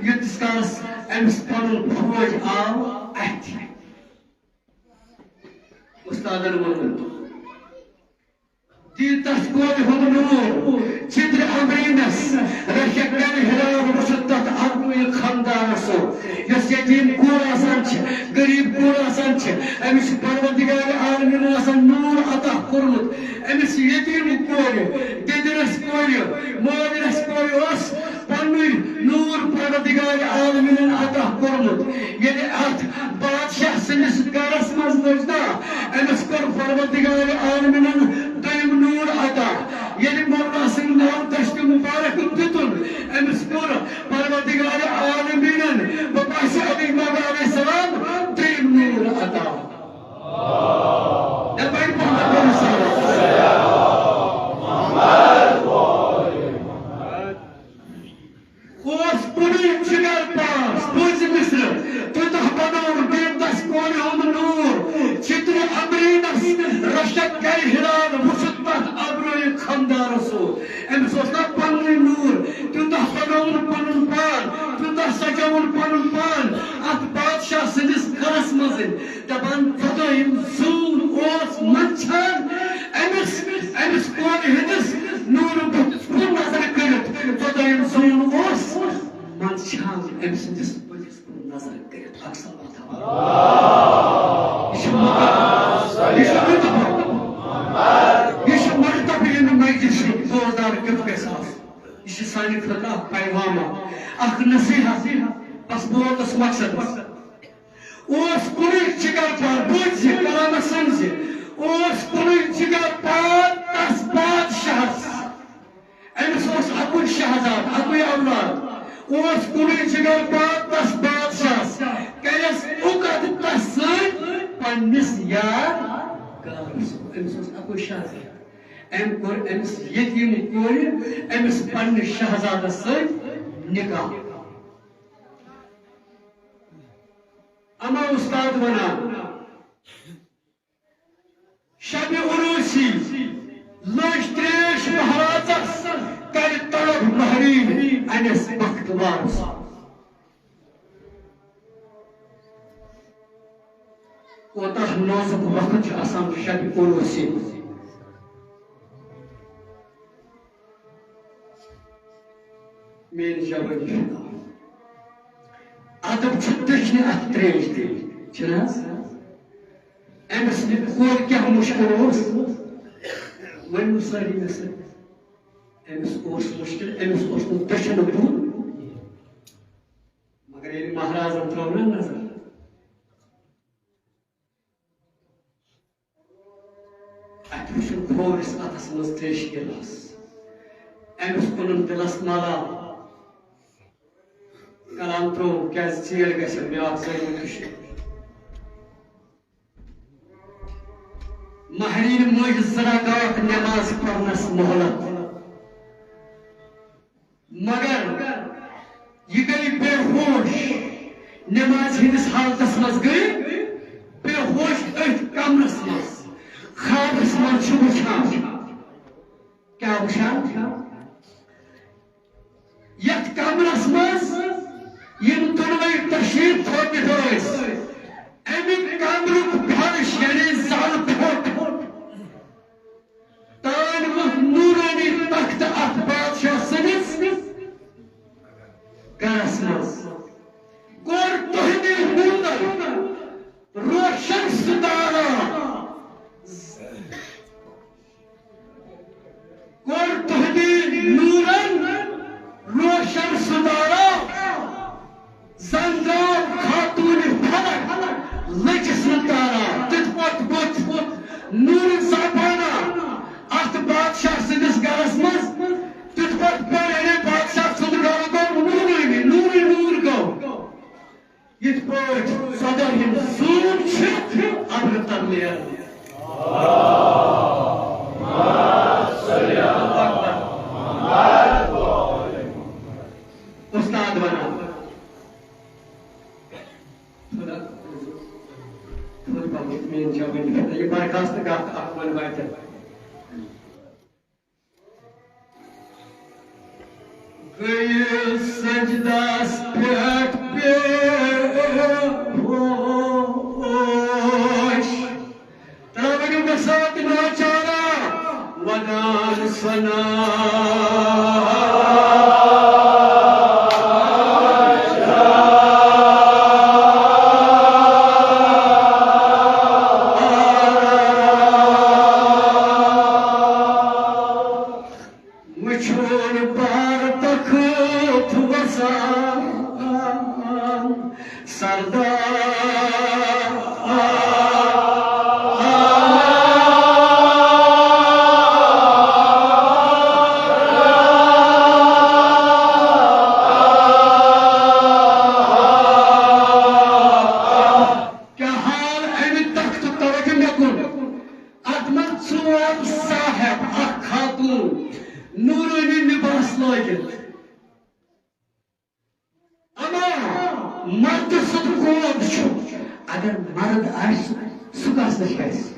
ییٖتِس کالس أمِس پنُن فوج آو اتھِ۔ استادن ووٚنمُت، دِ تس کورِ ہُنٛد نوٗر، چترِ امبرینس، رشک کرِ ہلال وُچھُتھ تتھ ابرویہِ خاندارس۔ یۄس یتیٖم کوٗر آسان چھِ، غریٖب کوٗر آسان چھِ، أمِس چھُ پروردگار عالمیٖنن آسان نوٗر عطا کوٚرمُت۔ أمِس یتیٖم کورِ، دِدرس کورِ، مٲلِس کورِ اوس پننُے نوٗر پروردگار عالمیٖنن عطا کوٚرمُت۔ ییٚلہِ اتھ بادشاہ سٕنٛدِس گرس منٛز لٔج نا، أمِس کوٚر پروردگار عالمیٖنن دوٚیِم نوٗر عطا۔ ییٚلہِ مولا سٕنٛدِ ناوٕ دشتِ مُبارک دیُتُن، أمِس کوٚر پروردگار عالمیٖنن، بہٕ باسہِ علی مولا علیہ السلام، ترٛیٚیِم نوٗر عطا۔ دپان محمد رسول۔ اوس کُنُے جگر پاس، بوٗزِ مصرٕ، تیوٗتاہ بنوو بیٚیہِ تس کورِ ہُنٛد نوٗر۔ چترِ امبرینس رشک کرِ ہلال وُچھُتھ تتھ ابرویہِ خاندارس۔ أمِس اوس نا پننُے نوٗر، تیوٗتاہ بنووُن پنُن پان، تیوٗتاہ سجووُن پنُن پان اتھ بادشاہ سٕنٛدِس گرس منٛز۔ دپان ژۄدٲہِم زوٗن اوس منٛدچھان أمِس، أمِس کورِ ہٕنٛدِس نوٗرٕ بُتھِس کُن نظر کٔرِتھ۔ ژۄدٲہِم زوٗن اوس منٛدچھان أمۍ سٕنٛدِس بُتھِس کُن نظر کٔرِتھ۔ اکھ سوال تھاوان۔ یہِ چھُ مُقدر، یہِ چھُ مُقدر، یہِ چھُ مُقدر ییٚمہِ مجلسُک بوزدار کیُتھ گژھِ آسُن۔ یہِ چھُ سانہِ خٲطرٕ اکھ پیغام، اکھ نصیحت۔ بس بہٕ ووتُس مقصدس۔ اوس کُنُے جگر پار، بوٗزِ، کلامس سمجھِ۔ اوس کُنُے جگر پار تس بادشاہس۔ أمِس اوس اَکُے شہزاد، اَکُے اولاد۔ اوس کُنُے جگر پار تس بادشاہس۔ کریس اُکت تس سۭتۍ پننِس یار گارس۔ أمِس اوس اَکُے شہزاد۔ أمۍ کوٚر أمِس یتیٖم کورِ أمِس پننِس شہزادس سۭتۍ نکاح۔ اما استاد ونان، شب عروسی لٔج تریش مہرازس، کرِ طلب مہرین انس بختوارس۔ کوتاہ نازک وقت چھُ آسان شب عروسی۔ میٲنۍ جوٲنی فدا۔ ادب چھُ دٔچھنہِ اَتھٕ ترٛیش دِنۍ، چھُنہٕ حظ؟ أمِس کورِ کیٛاہ مُشکِل اوس؟ ؤنِو سٲری مےٚ سۭتۍ۔ أمِس اوس مُشکِل، أمِس اوس نہٕ دٔچھُن بُتھ۔ مگر ییٚلہِ مہرازن ترٛٲو نہ نظر، اَتہِ وٕچھُن کھوورِس اَتھَس منٛز تریشہِ گِلاس۔ أمِس کوٚرُن دِلَس ملال۔ کلام ترٛوو، کیٛازِ ژیر گژھِ بیٛاکھ ضروٗرت چھُ۔ مہرِنۍ مٔج زٕ رکعت نٮ۪ماز پرنَس مۄہلت۔ مگر یہِ گٔے بے ہوش، نٮ۪مازِ ہٕنٛدِس حالتس منٛز گٔے بے ہوش أتھۍ کمرس منٛز۔ خوابس منٛز چھِ وٕچھان، کیٛاہ وٕچھان؟ یتھ کمرس منٛز یِم دۄنوَے تشریف تھٲومٕتۍ ٲسۍ، امہِ کمرُک فرش یعنی زل پھوٚٹ۔ تان ووٚتھ نورانی تختہٕ اتھ بادشاہ سٕنٛدِس گرس منٛز۔ کوٚر تُہنٛدِ نوٗرن روشن ستارہ، کوٚر تُہنٛدِ نوٗرن روشن ستارہ۔ زن درٛاو خاتوٗنِ فلک لٔجِس نہٕ تاران۔ تِتھ پٲٹھۍ ووٚتھ نوٗرٕ زعفرانہ اتھ بادشاہ سٕنٛدِس گرس منٛز۔ تِتھ پٲٹھۍ پوٚر یعنی بادشاہ سُنٛد گرٕ گوٚو نوٗرٲنی، نوٗرٕے نوٗر گوٚو۔ یِتھ پٲٹھۍ ژۄدٲہِم زوٗن چھِ ابرٕ تل نیران۔ استاد ونان۔ خدا، خود پکو، میٲنۍ جوٲنی خدا، یہِ برخاست گژھ اکھ وَن واتہِ۔ گٔیہِ سجدس پٮ۪ٹھ بے ہوش۔ ترٛاوٕنۍ مےٚ سۭتۍ ناچارا ودان سنا۔ وٕچھُن بار تخت وسان سردار۔ کیٛاہ حال اَمہِ تختُک؟ توجہ مےٚ کُن۔ اتھ منٛز ژور صاحب، اکھ خاتون، نورانی لباس لٲگِتھ۔ اما مردٕ سُنٛد قوت چھُ، اگر مرد آسہِ، سُہ کس نِش گژھِ؟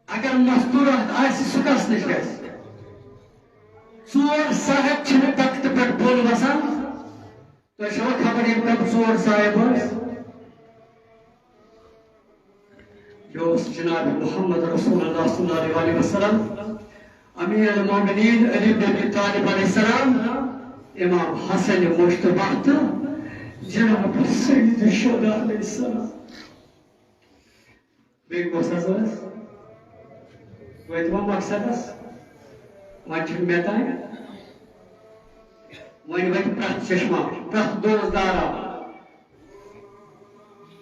اگر مستورات آسہِ، سُہ کس نِش گژھِ؟ ژور صاحب چھِنہٕ تختہٕ پٮ۪ٹھ بۄن وسان۔ تۄہہِ چھوا خبر یِم کم ژور صاحب ٲسۍ؟ یہِ اوس جناب محمد رسول اللہ صلی اللہ علیہ وسلم، امیر المومنین علی بن ابی طالب علیہ السلام، امام حسن مجتبیٰ تہٕ جناب سید الشہداء علیہ السلام۔ بیٚیہِ کۄس حظ ٲس؟ وٲتۍ وۄنۍ مقصدس؟ وۄنۍ چھُنہٕ مےٚ تام۔ وۄنۍ وَتہِ پرٛٮ۪تھ چشمہ، پرٛٮ۪تھ دوس دارا،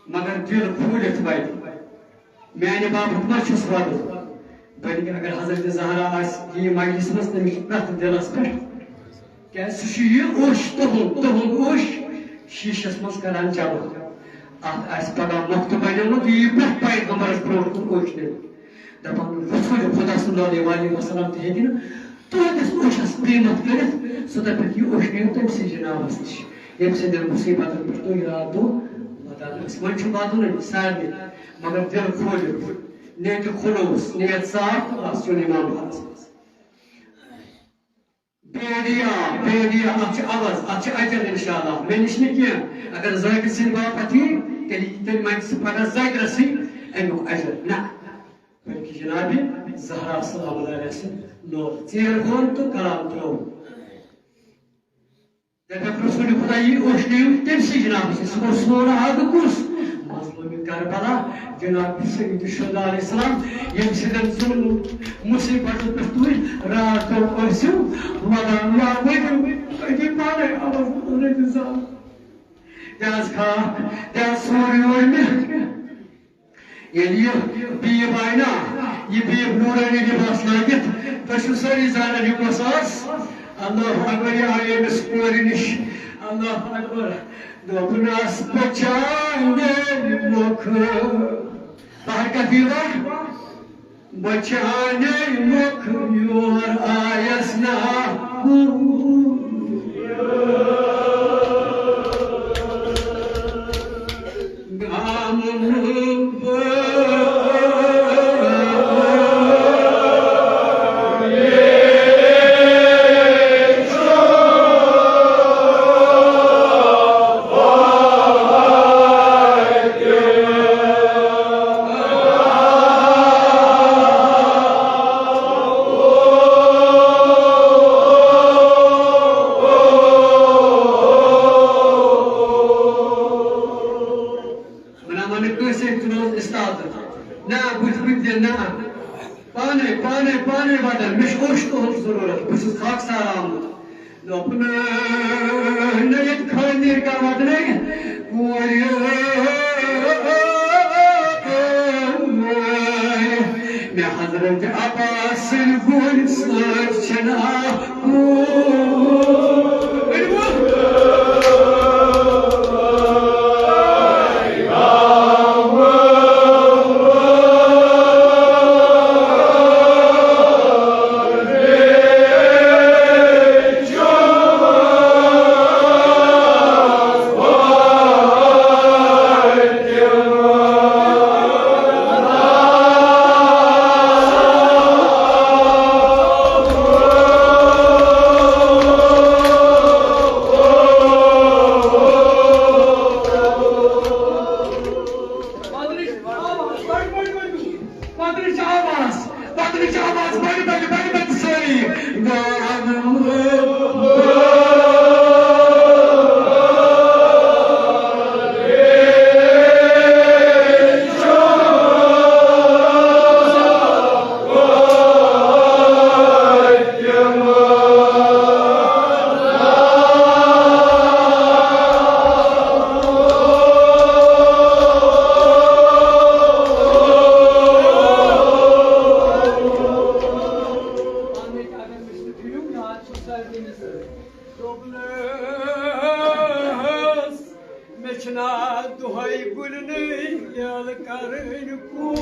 مگر دِل پھوٗلِتھ وَتہِ۔ میٛانہِ باپتھ ما چھُس وَدُن؟ بلکہِ اگر حضرت زہرا آسہِ یہِ مجلس منٛز، تٔمِس چھُ پرٛٮ۪تھ دِلس پٮ۪ٹھ۔ کیٛازِ سُہ چھُ یہِ اوٚش تُہُنٛد، تُہُنٛد اوٚش شیٖشس منٛز کران جمع۔ اتھ آسہِ پگاہ مۄختہٕ بنیومُت، یہِ یی پرٛٮ۪تھ پیغمبرس برونٛٹھ کُن اوٚش نِنہٕ۔ دپان، رسول خدا صلی اللہ علیہ وآلہ وسلم تہِ ہیٚکہِ نہٕ تُہنٛدِس اوٚشس قۭمتھ کٔرِتھ، سُہ دپہِ، یہِ اوٚش نِیِو تٔمۍ سٕے جنابس نِش۔ ییٚمہِ سٕنٛدٮ۪ن مُصیٖبتن پٮ۪ٹھ تُہۍ راتھ دۄہ ودان ٲسۍ۔ وۄنۍ چھُ ودُن أمِس سارنٕے، مگر دِل کھوٗلِتھ، نیتہِ خلوص، نیت صاف، بس چون امام حضرت۔ بیڑیا، بیڑیا، اتھ چھُ عوض، اتھ چھُ اجر انشاءاللہ۔ مےٚ نِش نہٕ کینٛہہ، اگر ذٲکر سٕنٛدِ باپتھ یی، تیٚلہِ، تیٚلہِ منٛگہِ سُہ پگاہ ذٲکرسٕے امیُک اجر۔ نہ، بلکہِ جناب زہرا سلام اللہ علیہ سٕنٛد نور، ژیر گوٚو تہٕ کلام ترٛوو۔ دَپٮ۪کھ رسول خدا یی اوشنٲیِو تٔمۍ سٕے جنابَس نِش۔ سُہ گوٚو سون حق کُس؟ مظلوم کربلا جناب سید شہدا علیہ السلام، ییٚمہِ سۭتۍ ظلم مصیبتن پٮ۪ٹھ تُہۍ راتھ ٲسِو وَدان یا ؤنِو أتی پانَے عوض رٔٹِو زال۔ دِ حظ خاک، دِ حظ سورُے اوٚڑ مےٚ۔ ییٚلہِ یہِ بیٖب آیہِ نا، یہِ بیٖب نوٗرٲنی لباس لٲگِتھ، تُہۍ چھِو سٲری زانان یہِ کۄس ٲس؟ اللہ اکبر، یہِ آیہِ أمِس کورِ نِش۔ اللہ اکبر۔ دوٚپنَس، بہٕ چانے مۄکھ۔ بہر کتھ یِوان؟ بہٕ چانے مۄکھ یور آیس نا۔ بہٕ نہ وَنہٕ کٲنٛسے، ژٕ روز اُستاد۔ نہ، بہٕ چھُس، بہٕ تہِ نہ۔ پانے، پانے، پانے وَدان۔ مےٚ چھُ اوٚش تُہُنٛد ضروٗرت۔ بہٕ چھُس خاکسار آمُت۔ دوٚپُن، نہ ییٚتہِ خٲطِر کانٛہہ وَدنَے۔ کورِ، مےٚ حضرت عباس سٕنٛدِ گُرۍ سۭتۍ چھَنہٕ اکھ کوٗر۔ پتہٕ وٕچھ آواز، پتہٕ وٕچھ آواز، بڑِ بڑِ، بڑِ بڑِ سٲری۔ دوٚپنَس، مےٚ چھِنہ دۄہَے گُلنٕے یَلہٕ کَرٕنۍ کُل۔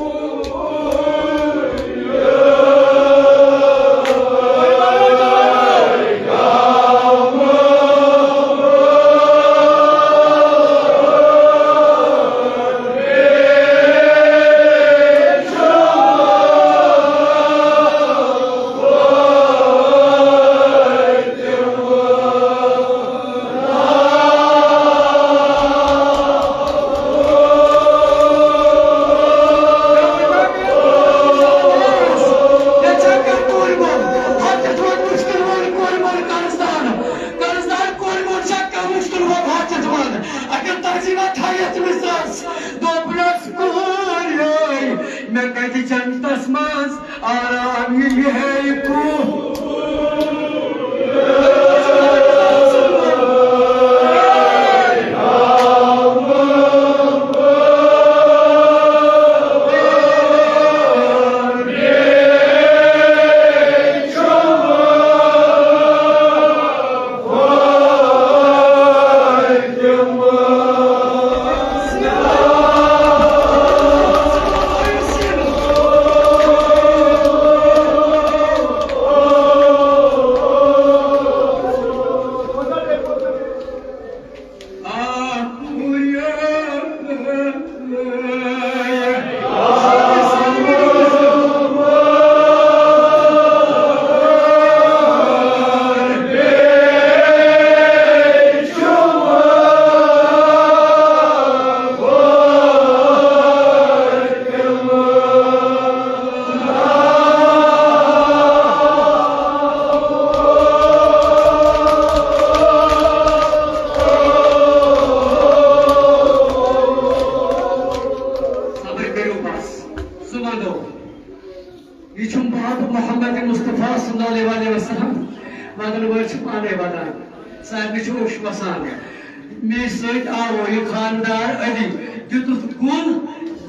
قرضدار کورِ منٛز چھا کانٛہہ مُشکِل وۄنۍ حاجت منٛد؟ اگر تحسیٖنہ تھایَتھ مِثالَس دوٚپنَس، کوٗرے، مےٚ کَتہِ جنتَس منٛز آرام یِیہِ ہے کوٗر۔ یہِ چھُم باب محمد مصطفیٰ صلی اللہ علیہ وسلم، وَنَن وٲلۍ چھِ پانَے وَنان، سارنٕے چھُ اوٚش وَسان۔ مےٚ سۭتۍ آو یہِ خانٛدار علی، دیُتُتھ گُل،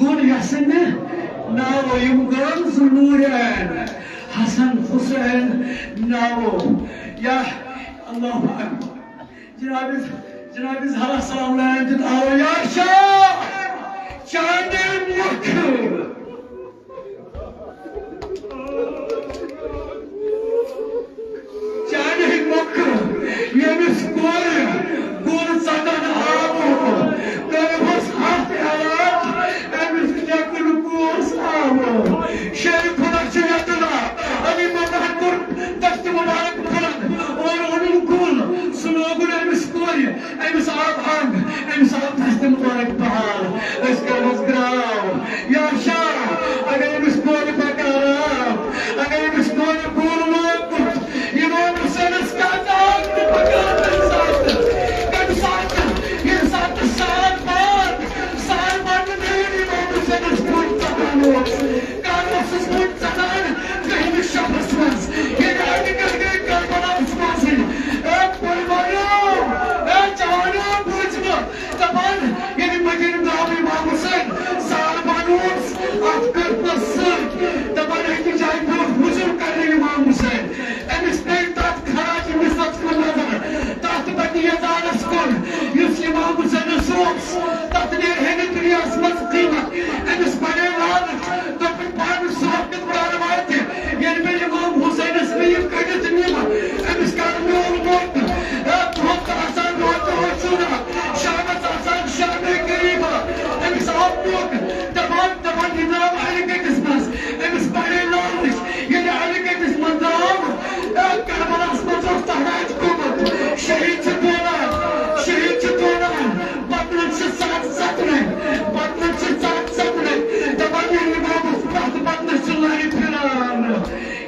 گُل یَسہٕ مےٚ ناوو، یِم گٲم زٕ نوٗرین، حسن حسین ناوو۔ یا اللہ اکبر۔ جناب، جناب زہرا سلام علیہا دیُت آو، یا شاہ، چانہِ مۄکھٕ، چانہِ مۄکھٕ، ییٚمِس کورِ گُل ژٹن آو، کٔرۍہوس ہتھ علاج، أمِس لیکُن کُس آو۔ شیخ خدا چھُ یتنا، علی محمد کوٚر دست مبارک بلند اور اوٚنُن گُل، سُہ لوگُن أمِس کورِ، أمِس آو انگ، أمِس آو دست مبارک بحال۔ أسۍ کرہوس گراو، یا شاہ، اگر أمِس کورِ بکار آو، اگر أمِس کورِ گُل لوگمُت، امام حسینس کیٛاہ آو نہٕ بکار تمہِ ساتہٕ، تمہِ ساتہٕ، ییٚمہِ ساتہٕ سال بعد، سال بعد نہٕ امام حسینس گُل ژٹان اوس۔ کر اوسُس بہٕ ژٹان دٔہمِس شبس منٛز، ییٚلہِ اَکہِ گرِ گٔے کربلاہس منٛزٕے۔ اے بٔڑۍ بارو، اے جوانو، بوٗزِو، دَپان، ییٚلہِ مدیٖنہٕ درٛاو امام حسین، سال بنووُس، اَتھ کٔر پَتہٕ سۭتۍ، دَپان، أکِس جایہِ بیوٗٹھ حضوٗر کرنہِ امام حسین۔ أمِس پیٚیہِ تَتھ خراج نِسبت کُن نظر، تَتھ بنہِ یزارس کُن، یُس امام حسینس اوس، تَتھ نیرِ ہے نہٕ دُنیاہس منٛز قۭمت۔ أمِس بنے لالچ، دوٚپُن، پانہٕ صاحب کِتھ پٲٹھۍ واتہِ، ییٚلہِ مےٚ امام حسینس مےٚ یہِ کٔڑِتھ نِمہٕ، أمِس کر میون موقعہٕ۔ اے دۄہس آسان روزٕ روزٕ شامس آسان شامے غریبا، أمِس آو موقعہٕ۔ دپان، دپان، یہِ درٛاو اَلہِ گٔٹِس منٛز، أمِس بڑے لالچ، ییٚلہِ اَلہِ گٔٹِس منٛز درٛاو، اے کربلاہس منٛز اوس تہراج گوٚمُت، شہیٖد چھِ توران، شہیٖد چھِ توران، بدنن چھِ ساتھ ژکنے، بدنن چھِ ساتھ ژکنے، دپان، ییٚلہِ امامس پتھ بدنس چھِ لرِ پھران۔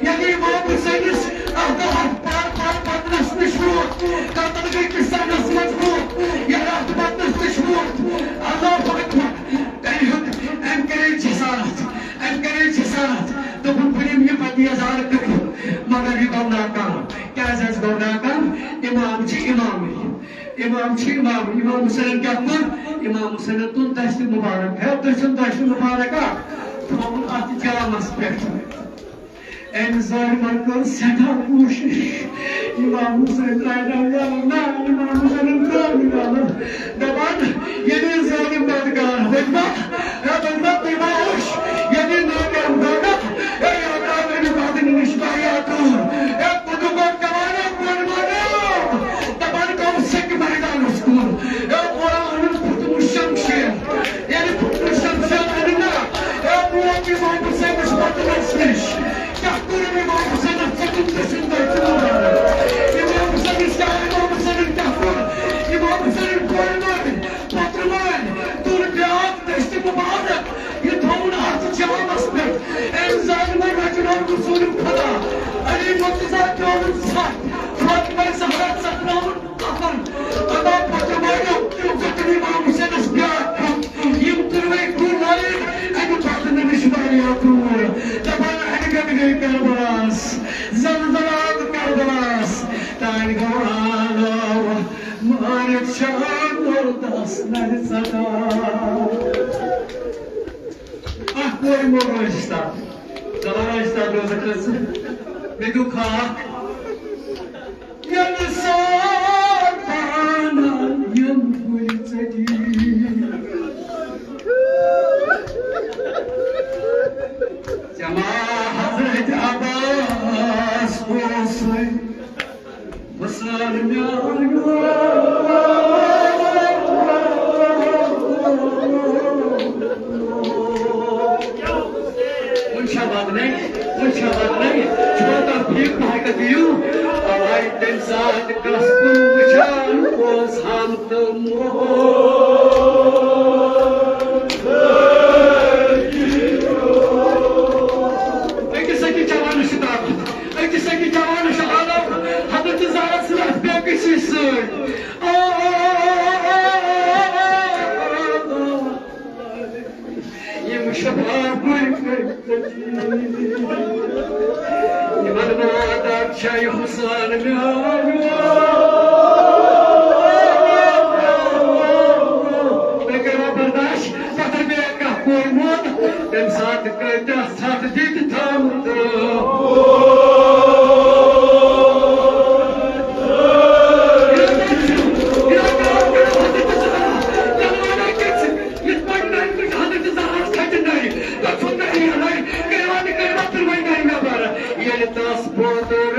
یعنی امام حسینس اکھ اکھ پار پار بدنس نِش ووت، قتل گٔے کِس سنس منٛز ووت، یا راتھ بدنس نِش ووت۔ اللہ اکبر۔ تٔمۍ ہیوٚت، أمۍ کَرے جسارت، أمۍ کَرے جسارت۔ دوٚپُن، بہٕ نِمہٕ یہِ بدنہِ یزار کٔرِتھ، مگر یہِ گوٚو ناکام۔ کیٛازِ حظ گوٚو ناکام؟ امام چھِ امامٕے۔ امام چھِ امام۔ امام حسینن کیٛاہ کوٚر؟ امام حسینن تُل دستِ مبارک، ہے، دٔچھُن دستِ مبارک اکھ، تھووُن اتھ جامس پٮ۪ٹھ۔ أمۍ ظٲلمن کٔر سٮ۪ٹھاہ کوٗشِش۔ امام حسین درٛاے نہٕ یَلہٕ۔ نہ، امام حسینن کٔر نہٕ یَلہٕ۔ دپان، ییٚلہِ یہِ ظٲلِم بدکار، وۄنۍ ما، ہے، وۄنۍ ما، تُہۍ ما وٕچھ، ییٚلہِ یہِ ناکام گوٚو نا، ہے، یہِ آو أمۍ بدنہٕ نِش واریاہ دوٗر۔ ہے، پوٚتُس گوٚو جوانو، بوٚڑ بارو۔ دپان گوٚو سیٚکہِ مٲدانس کُن۔ ہے، اورٕ اوٚنُن پھُٹمُت شمشیر۔ ییٚلہِ پھُٹمُت شمشیر اَنہِ نا، ہے، ووت امام حسینس بدنس نِش۔ کیٛاہ کوٚرُن امام حسینس؟ ژےٚ کُن دٔچھُن دٔچھُن مبارک۔ امام حسینس کیٛاہ، امام حسینن کیٛاہ کوٚر؟ امام حسینن کورِ مٲرۍ، پوترٕ مٲرۍ، تُل بیٛاکھ دٔستی مبارک، یہِ تھووُن اتھ جامس پٮ۪ٹھ۔ أمۍ ظٲلمن رچنوو رسول خدا۔ علی مرتضیٰ پیووُن ژھٹھ، فاطمہ زہرا ژٹنٲوٕن کفن۔ اما پتہٕ مٲرِو، ژٔٹِن امام حسینس بیٛاکھ کُن۔ یِم تُلوے کُلۍ لٲگۍ، اَمہِ پتہٕ نہٕ وٕچھ واریاہ دوٗر۔ دپان اَنہِ گٔٹۍ گٔے کربلاہس، زلزلہٕ آو کربلاہس۔ تانۍ گوٚو آلو، مٲرِتھ چھِ آنٛگُر دس نرِ ژٹان۔ اکھ کورِ مول رٲجِستان، دپان رٲجِستان روزکھ ژٕ، مےٚ دیُت خاک۔ ییٚلہِ سۄ پانہٕ یِم کُلۍ ژٔٹۍ۔ ژےٚ ما حضرت عباس اوسُے حسین میون؟ وۄنۍ چھا بدلٕے، وۄنۍ چھا بدلٕے، چھو تفریق بہٕ ہٮ۪کہٕ دِیِو۔ اوے تَمہِ ساتہٕ کَس کُن وٕچھان اوس ہم تہٕ مول۔ أکِس أکِس جوانَس چھِ طاقت، أکِس أکِس جوانَس چھِ آلو، حضرت زہرا سٕنٛز اَتھ بیٚکہِ سۭتۍ سۭتۍ۔ آ، آ، آ۔ یِم شباب یِمن واتان چھےٚ حُسن میون۔ مےٚ کٔرِو برداش، پتہٕ مےٚ کانٛہہ کوٚرمُت، تَمہِ ساتہٕ کۭتیٛاہ ژھٹھ دِتۍ تھامتہٕ۔ یِتھ پٲٹھۍ نَرِ تہٕ حضرت زہراہَس کھَٹہِ نَرِ، تَتھ ژھُن نَرِ یَلَے، کٔرِو وۄنۍ، کٔرِو وۄنۍ تُلوٕنۍ نَرِ نٮ۪بر۔ ییٚلہِ تَس پوٚتُر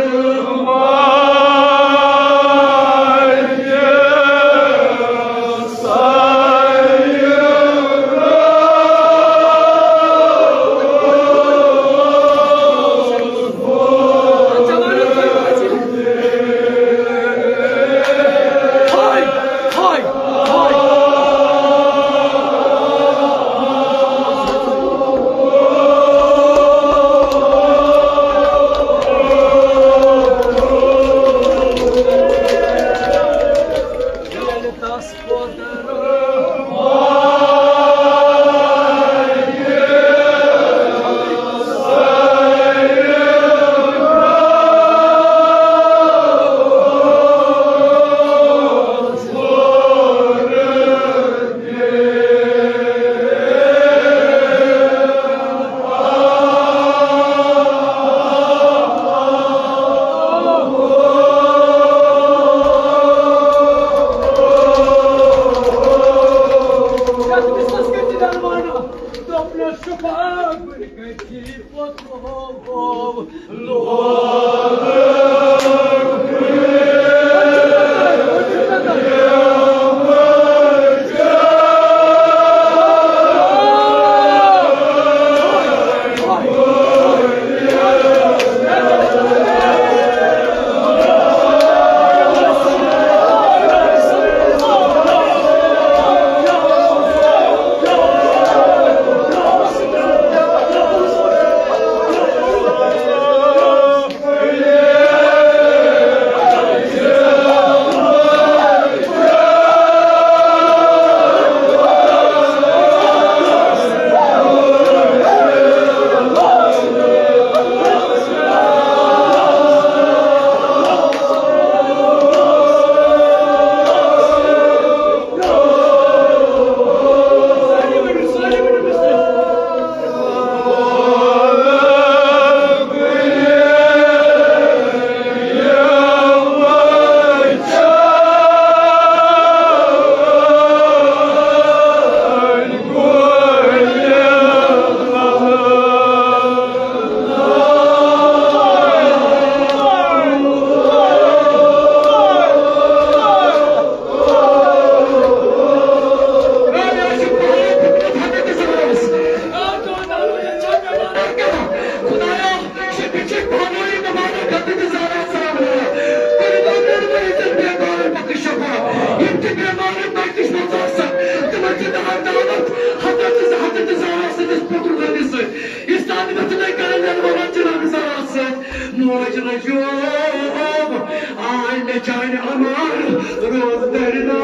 موج رجوب، آے مےٚ چانہِ امان، روز درنا۔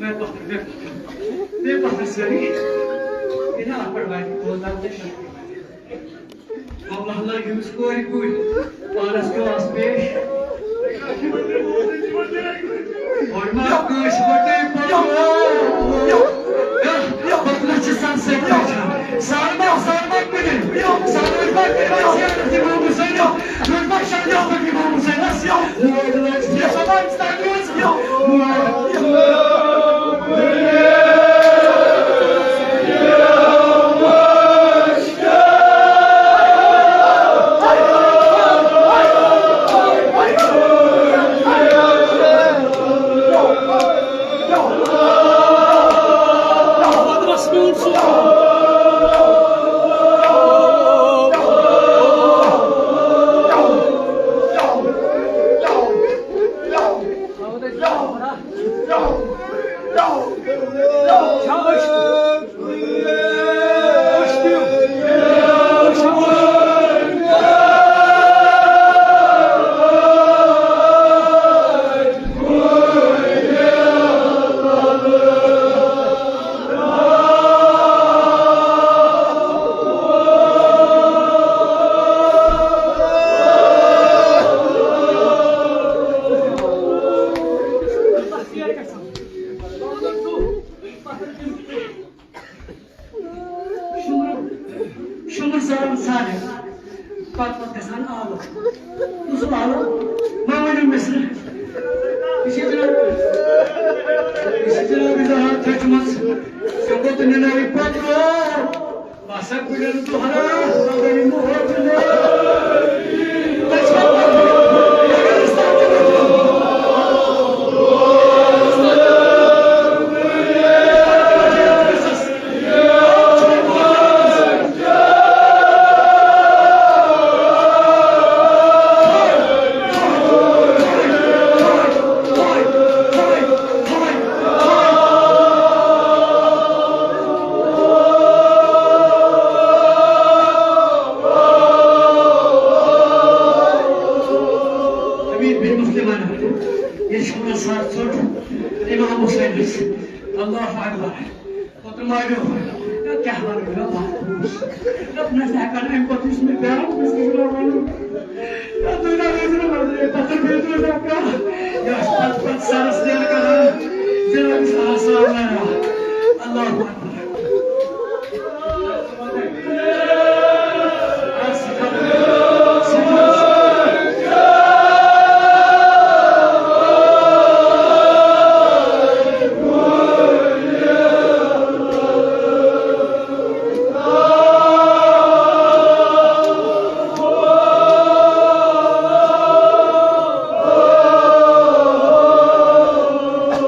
مےٚ پَتھر، مےٚ پَتھر، مےٚ پَتھر سٲری۔ یہِ نہ اَتھ پٮ۪ٹھ واتہِ، بوز دَب تہٕ شرط۔ اللہ اللہ، ییٚمِس کورِ کُلۍ پانَس کیٛاہ آس پیش۔ گۄڈٕ ما کٲنٛسہِ وَٹے پَتہٕ۔ پَتہٕ ما چھِ سَر سۭتۍ رَچھان۔ سَر ما، سَر ما کُلٮ۪ن۔ سَر روزِ ما کُلٮ۪ن زیارت اِمام حُسینَس۔ روزِ ما شَر یومُک اِمام حُسینَس۔ شُمر، شُمر زالان سارے۔ پتہٕ پتہٕ گژھان آلو۔ کُس آلو؟ ما ؤنِو مِصرٕ۔ یہِ چھِ جناب، یہِ چھِ جناب اِزاحات تھٔچمٕژ۔ ژےٚ کوٚت نِنٲوِتھ پتہٕ؟ باسا گُلٮ۪ن دۄہرا، مگر یِم اوترٕ نہٕ۔ امیر بن مسلمہ، یہِ چھُ وَنان سَر ژوٚٹ اِمام حُسینَس۔ اللہ اکبر۔ پتہٕ ماریو، یا کیٛاہ وَنہٕ بہٕ، یا وَنہٕ بہٕ۔ یا نہ چھِ ہٮ۪کان اَمہِ پَتہٕ یُس مےٚ بیٛاکھ قٕصہٕ چھُ وَنُن۔ یا دُنیا گژھِ نہٕ منٛزٕ، پَتہٕ بیٚیہِ تہِ اوس اَکھ کَتھ۔ یا چھِ پَتہٕ پَتہٕ سَرَس نیر کَران، جِنابِ آسان نارا۔ اللہ اکبر۔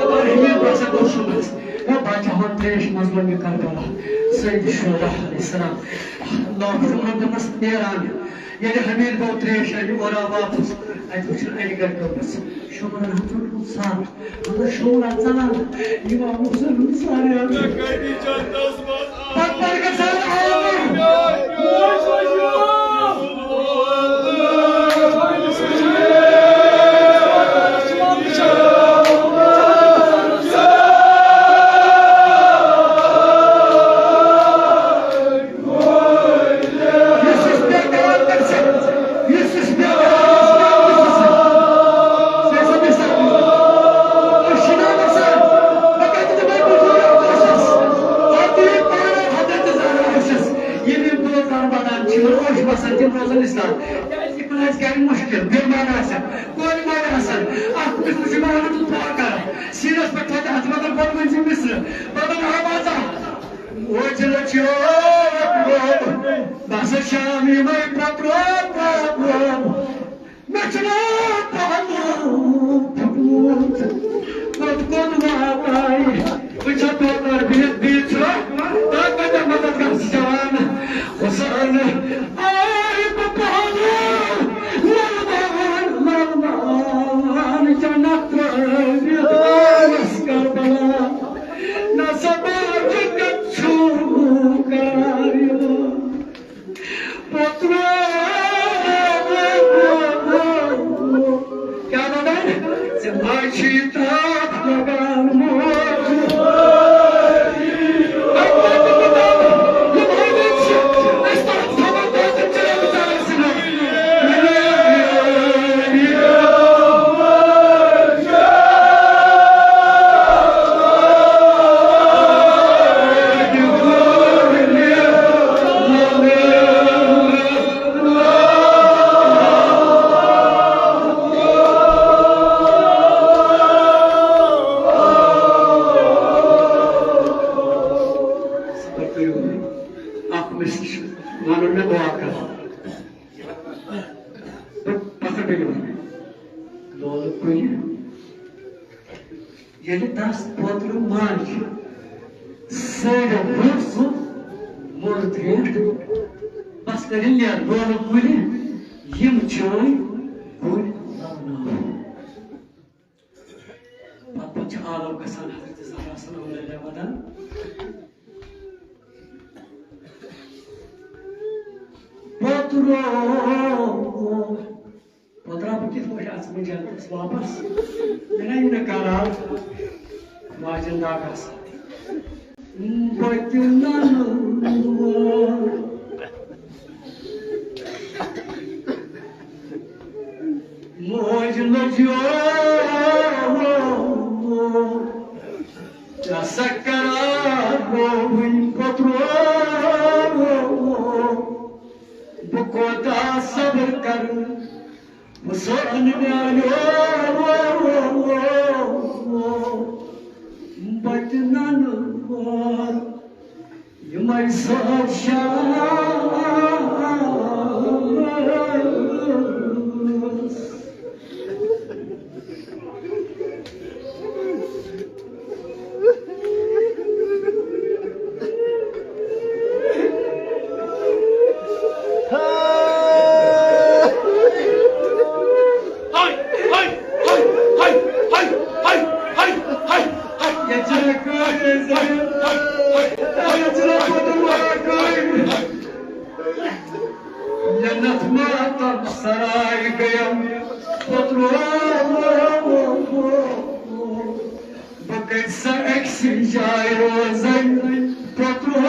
دَپان، ہمیشہِ باسان گوٚو صُبحَس۔ ہے، بہٕ ہا چاہو ترٛیش مظلومِ کربلا، سید شہدا علیہ السلام۔ اللہ شُمرن دوٚپمَس نیران۔ ییٚلہِ حمیٖد گوٚو ترٛیش اَنہِ اورٕ آو واپس، اَتہِ وٕچھُن اَنہِ گَرِ گٔمٕژ۔ شُمرن ہا ژوٚٹمُت سَر، مطلب شُمرن ژَلان۔ یِم آو مُسلمان سارے آو۔ پتہٕ پتہٕ گژھان آوُر۔ ییٚلہِ یِم دوس زن ودان چھِ، یِمن اوس باسان تِم روزن اسلام۔ کیازِ یِمن آسہِ گرِ مُشکِل، بیمار آسن، کورِ مورِ آسن، اکھ أکِس نِش چھُ محلہٕ تہٕ دُعا کران۔ سیٖنس پٮ۪ٹھ تھوٚد ہتھ مگر گۄڈٕ ؤنۍ زِ مِصرٕ، پتہٕ آواز اکھ۔ وۄنۍ چھِ لٔچھِ بہٕ ہسا شام یِمے پتہٕ روم، روم، روم۔ مےٚ چھُنہٕ پَلو پھُٹمُت، کوٚت کوٚت واتناوِ؟ وٕچھو پیغمبر بِہِتھ، بِہِتھ چھُ، تہٕ کَتہِ مدد کَرِ جوان؟ حُسین، آے بہٕ پَلو، لَلمان، لَلمان، جنت ترٛٲوِتھ آیَس کربلا۔ نہ سا باقٕے کَتہِ چھُ قرار یِوان۔ پتہٕ اوترٕ ماجہِ سٲڑیو بوٚڑ سُہ موٚل ترٛیش۔ بس کٔرِن لیر لولہٕ کُلہِ یِم چٲنۍ کُلۍ لبناوو۔ پتہٕ پتہٕ چھِ عالم گژھان حضرت زہرا سلام اللہ علیہا ودان۔ پوٚتُر، پوٚتُر بہٕ کِتھ پٲٹھۍ اژٕ وۄنۍ جنتس واپس؟ مےٚ نہ یی نہٕ قرار ماجہِ ہُنٛد داغس۔ بہٕ تہِ ننہٕ وول۔ موج لٔجیو، ژےٚ سا قرار گوٚو وٕنۍ پوٚتُر۔ بہٕ کوتاہ صبر کرٕ، حسین میانیو، بہٕ تہِ ننہٕ وول یِمے سٲتۍ شاہ۔ جنت ماتم سرائے گیم پترو۔ بہٕ کَتہِ سا أکسٕے جایہِ روزَے پترو۔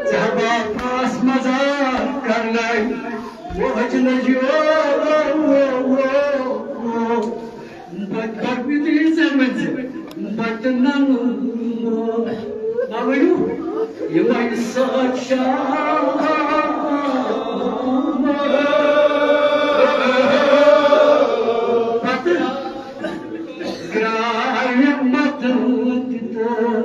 ژےٚ باپَس مذاق کرنَے موج لٔجیو۔ بہٕ بہٕ ژےٚ منٛز بہٕ تہِ ننہٕ۔ ما ؤنِو، یِمَے سٲتۍ شام۔ پتہٕ درٛاے مےٚ مَتہٕ تہِ تہٕ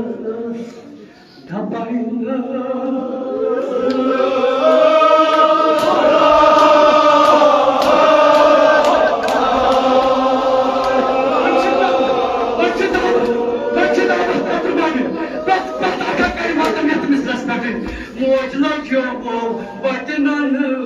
موج لٔجیو وتہِ ننہٕ۔